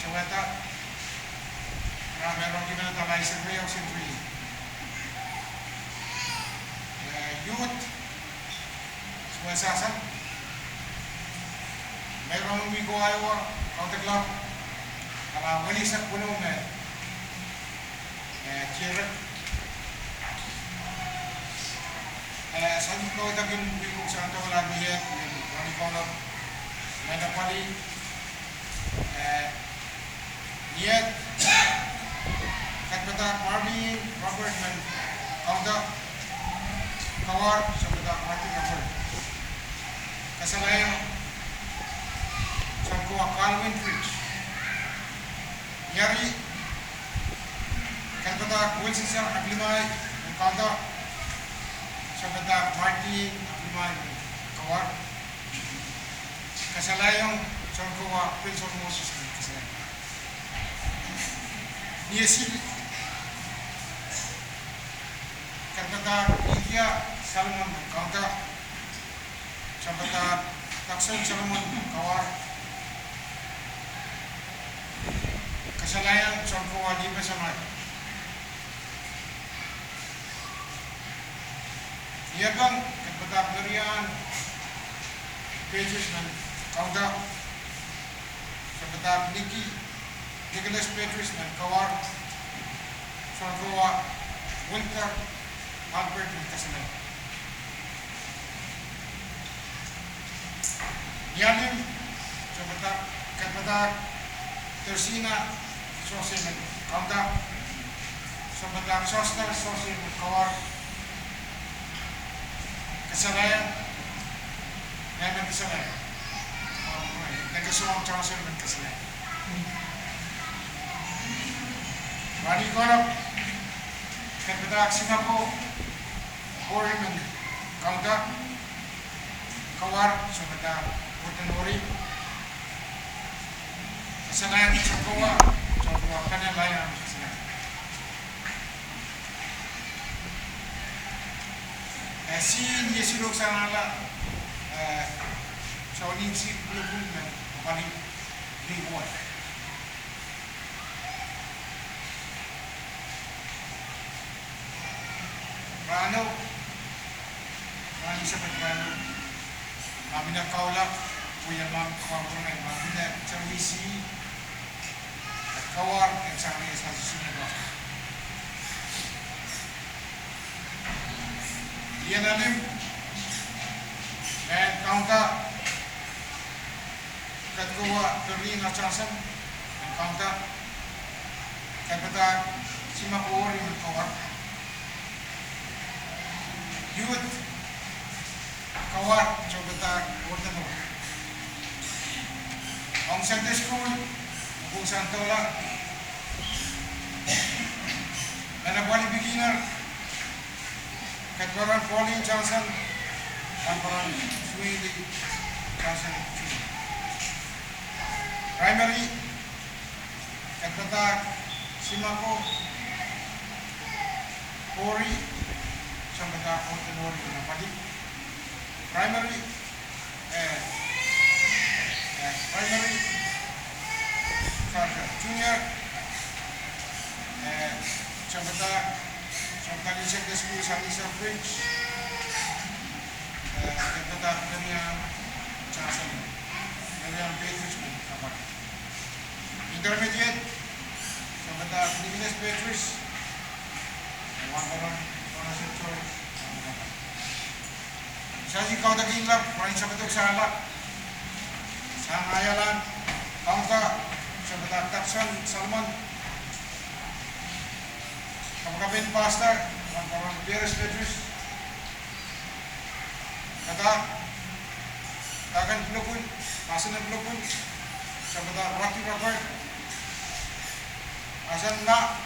seweda, rahn me rongki me dala eisek riau senturi. Eh, youth, sewesehsang, me rong wihko Iowa, kaudok lap, dala weneisek weneu me, eh, tiarek. Eh, sang kaudok en wihko sang doula Niet, Rani Kaunop, me na pali, eh, Niet, kaunop padahk Martin Robert men kaunda, Kawar, sounpadahk Martin Robert. Kasalehiong, sounkowa Calvin Fritz. Niari, kaunop padahk Wilson Sar Aklimai men kaunda, sounpadahk Martin Aklimai men Kawar. Kasalehiong, sounkowa Wilson Moses men kasalehiong. Niesi, kaunop padahk Lydia Salomon men kaunda, sounpadahk Takson Salomon men Kawar. Kasalehiong, sounkowa Lipa Samai. Niepeng, kaunop padahk Marian Petrus men kaunda, sounpadahk Nikki, Nicholas Petrus men Kawar, sounkowa Wilter Albert men kasalehiong. Nialim, sounpadahk, kaunop padahk Tersina Sose men kaunda, sounpadahk Sosna Sose men Kawar. Kasalehiong, eh, men kasalehiong, eh, Nekesoang Johnson men kasalehiong. Rani Kaunop, kaunop padahk Simako Kori men kaunda, Kawar, sounpadahk Gordon Ori. Kasalehiong, sounkowa, sounkowa Kanelaian kasalehiong. Eh, Seri Niesiru sang ala, eh, Seri Niesiru pwulopwul men apwalih reward. Rahno, rahn Sabat rahno, ma mine kaula, pwe ia ma, ma mine, ma mine, Seri Iesi, Kawar, eh, sang ni sa sine ba. Lienalim, eh, kaunda, Katkowa Dorina Johnson men kaunda, kaunop padahk Simako Ori men Kawar. Youth, Kawar, sounpadahk Gordon Ori. Ong Sunday School, Pwuhk Sang Doula, Manapwali Beginner, Katparan Pauline Johnson, Katparan Sweeney Johnson Junior. Primary, Katpadahk Simako Ori, Sounpadahk Gordon Ori, Manapwali. Primary, eh, eh, primary, sorry, sorry, junior, eh, Sounpadahk, Sounpadahk Secondary School, Salisa Bridge, eh, Katpadahk Miriam Johnson, Miriam Petrus, Manapwali. Kermediet, Sampah Nicholas Petrus, Wahnpoaron Vanessa George. Sahi kaudokihlap, Rain Sampah Dok Sahla, sang Ayalan, Kaunda, Sampah Takson Salmon, Kapakapen Pastor, Wahnpoaron Peres Petrus, Kadahr, Daken Pilopun, Pastor Pilopun, Sampah Rocky Robert, Asan Mah,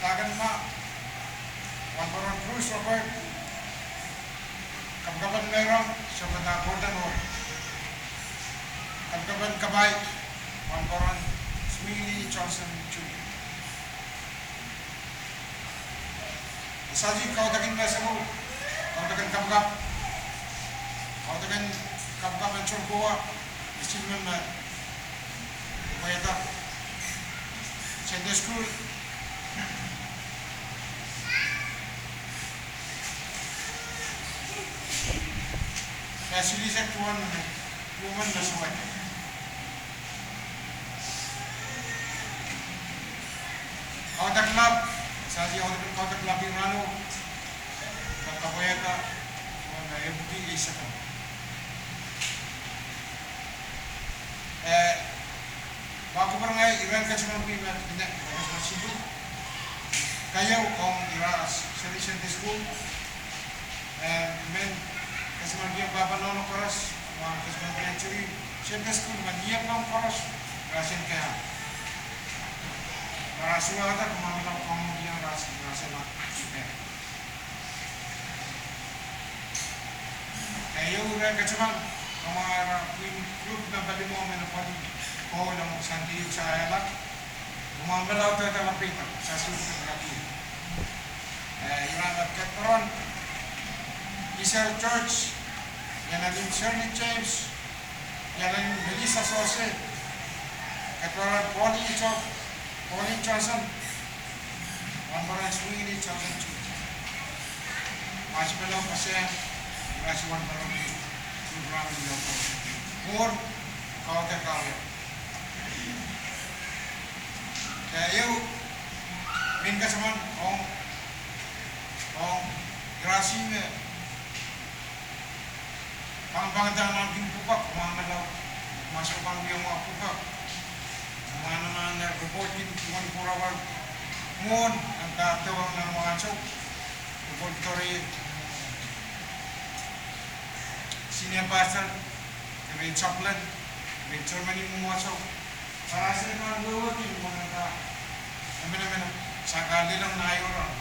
Daken Mah, Wahnpoaron Bruce Robert, Kapakapen Meirong, Sampah Gordon Roy, Kapakapen Kapai, Wahnpoaron Sweeney Johnson Junior. Sahi kaudoken me semu, kaudoken kapakap, kaudoken kapakap en sounkoa, isil men me, Weta Sunday School, Facilities Act one, women me suwed. Kaudoklap, sahi kaudoklap iralo, kapwaiada, wana ebuki isaka. Eh, Wahnpoaron, iren kesempwal me, me, kesempwal sipu. Keieu ong ira seri Sunday School. Eh, men kesempwalki pahpa nohno koaros, ma kesempwalki seri Sunday School, ma ieplam koaros, ira sen kea. Ira suwahda, ma mila kong iang ira sen, ira sen ma ipe. Keieu ren kesempwal, kamwahwih ira pwihn group member limo men pali, koul ong Sunday Sahelak. Kamwahwih me laud, tala pita, sasi uke laki. Eh, ira me Ketparon, Israel Church, Yanalim Shirley James, Yanalim Melissa Sose, Ketparon Pauline Jo-, Pauline Johnson, Wahnpoaron Sweeney Johnson Junior. Mahs me laud kaseh, ira sohte Wahnpoaron Sweeney Johnson Junior. Mwuhr, kaudok, kaudok. Keieu, men kesempwal ong, ong ira sine pangpangda nan kin pwukat, mwahnala, ma sohte pahn wia mwahu pwukat. Mwahnala nan report kin twenty-four hour. Mwohn, nan kadeik nan mwahnso. Report towehda senior pastor, keren chaplain, keren chairman en mwahnso. Parasai nan wehwehki mwohn ka. Emenemen, saka lelong nan aio rahn.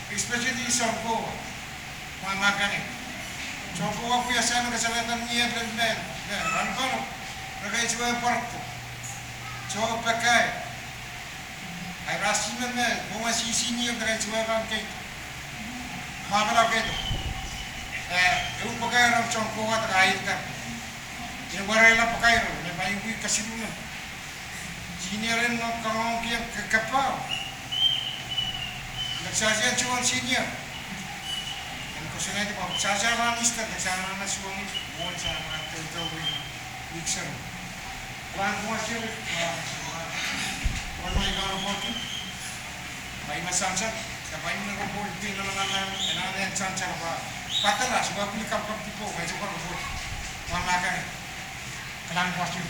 Especially sounkoa. Mwahmw akan. Sounkoa pwe ese me kesempwal ni eden men, men, rahn paro. Reke isu e parto. Soh pekai. Ai ira sine me, mwowe sisi ni eden reke isu e rahn kei. Mwahmw la kei. Eh, ehu pekai rahn sounkoa da kailda. Ien werei la pekai rahn, me ma iwi kasilmen. Senior en ngoh kangoang kien ke-, kepau. Nek sasian suwong senior. En kosonnehr pwe sasian rahn Easter, nek sasian rahn suwong, won sasian rahn teutou wik, wik sero. Plan mwo sero, ah, ah, won mai kan pwohki. Pai me sansan, da pai me report pil nan nan nan, nan nan sansan pa. Patala, suwa pil kapkap tipo, pai suwa report. Mwahmw akan. Kalan pwohki.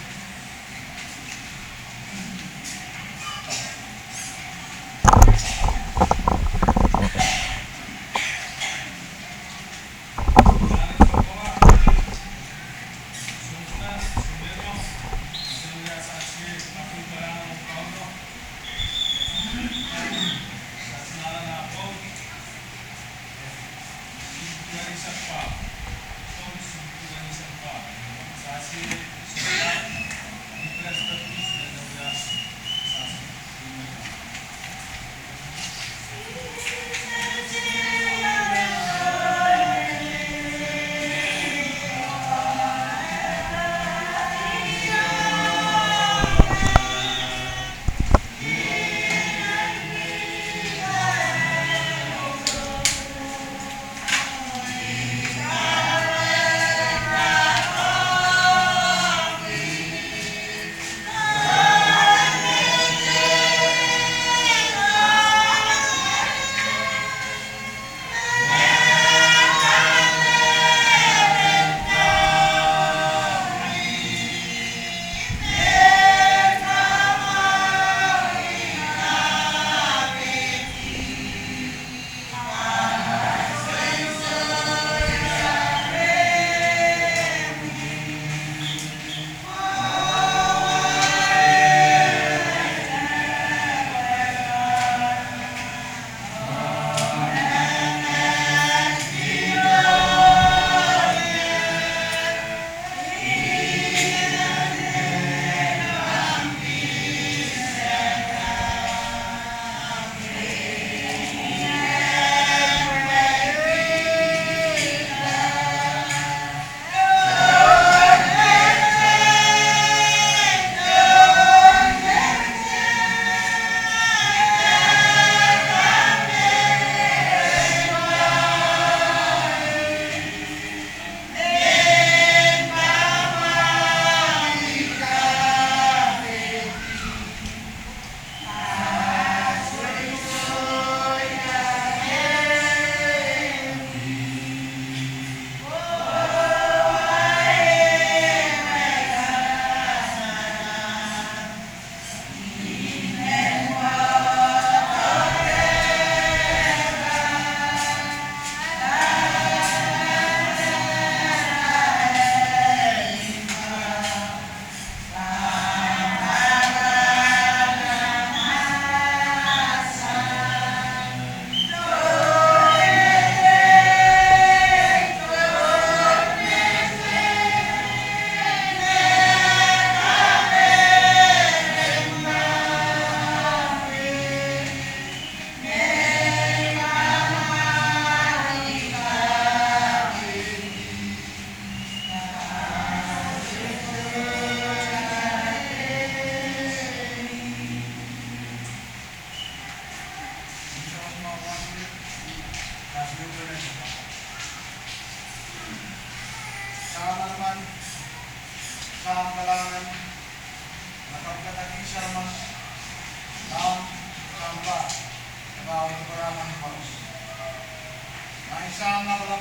Sahm Lapalap,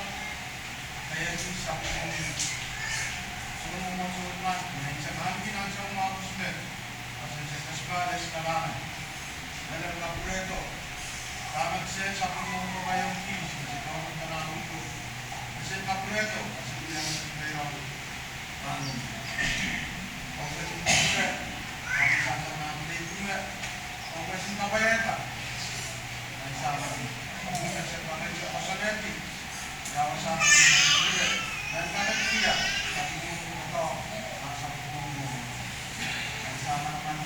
kaiakin sapwellimomwi. Sounpwong Mwomwohdiso wehi kan, ni ansou, ahneki ni ansou mwahu kosonned, koasoia kalahngan. Mehlel kapwurehdo dahme kisehn sapwellimomwi pahn wiahiong kis, me se pahn wiahiong kalahngan. Me se kapwurehdo, me se wiahiong kis pahn wiahiong kis. Ong ketin kupwure, ong ketin kapwaiada. Nan sampah, ong ketin kapwaiada, koasoanehdi. Ia wasa, nan kapwaiada, nan sampah, nan sampah, nan sampah,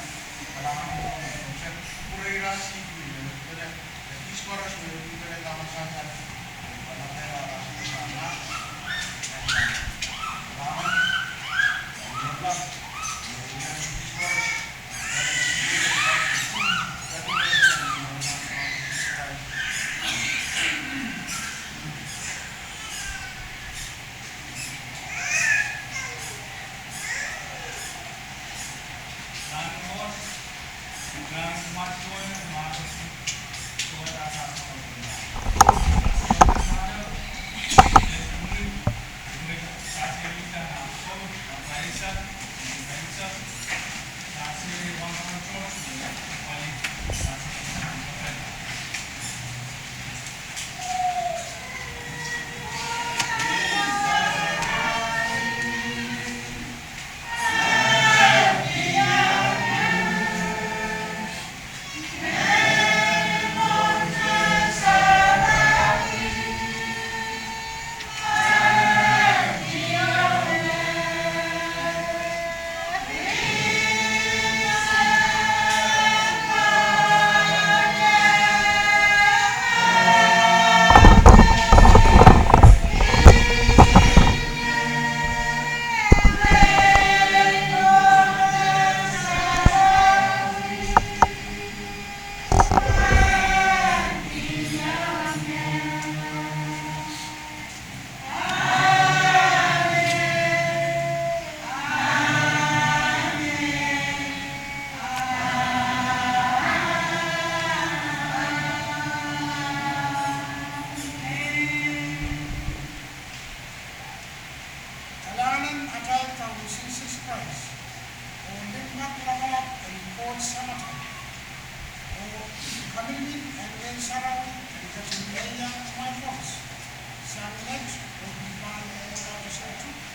Kalahngan en atail Kaun Sises Krais, oh limpoak lapalap en Koht Samatail, oh kaminimin en Ngehn Sarawi en ketin ieiang amwail koaros, sang met oh pahn ewadahr sehse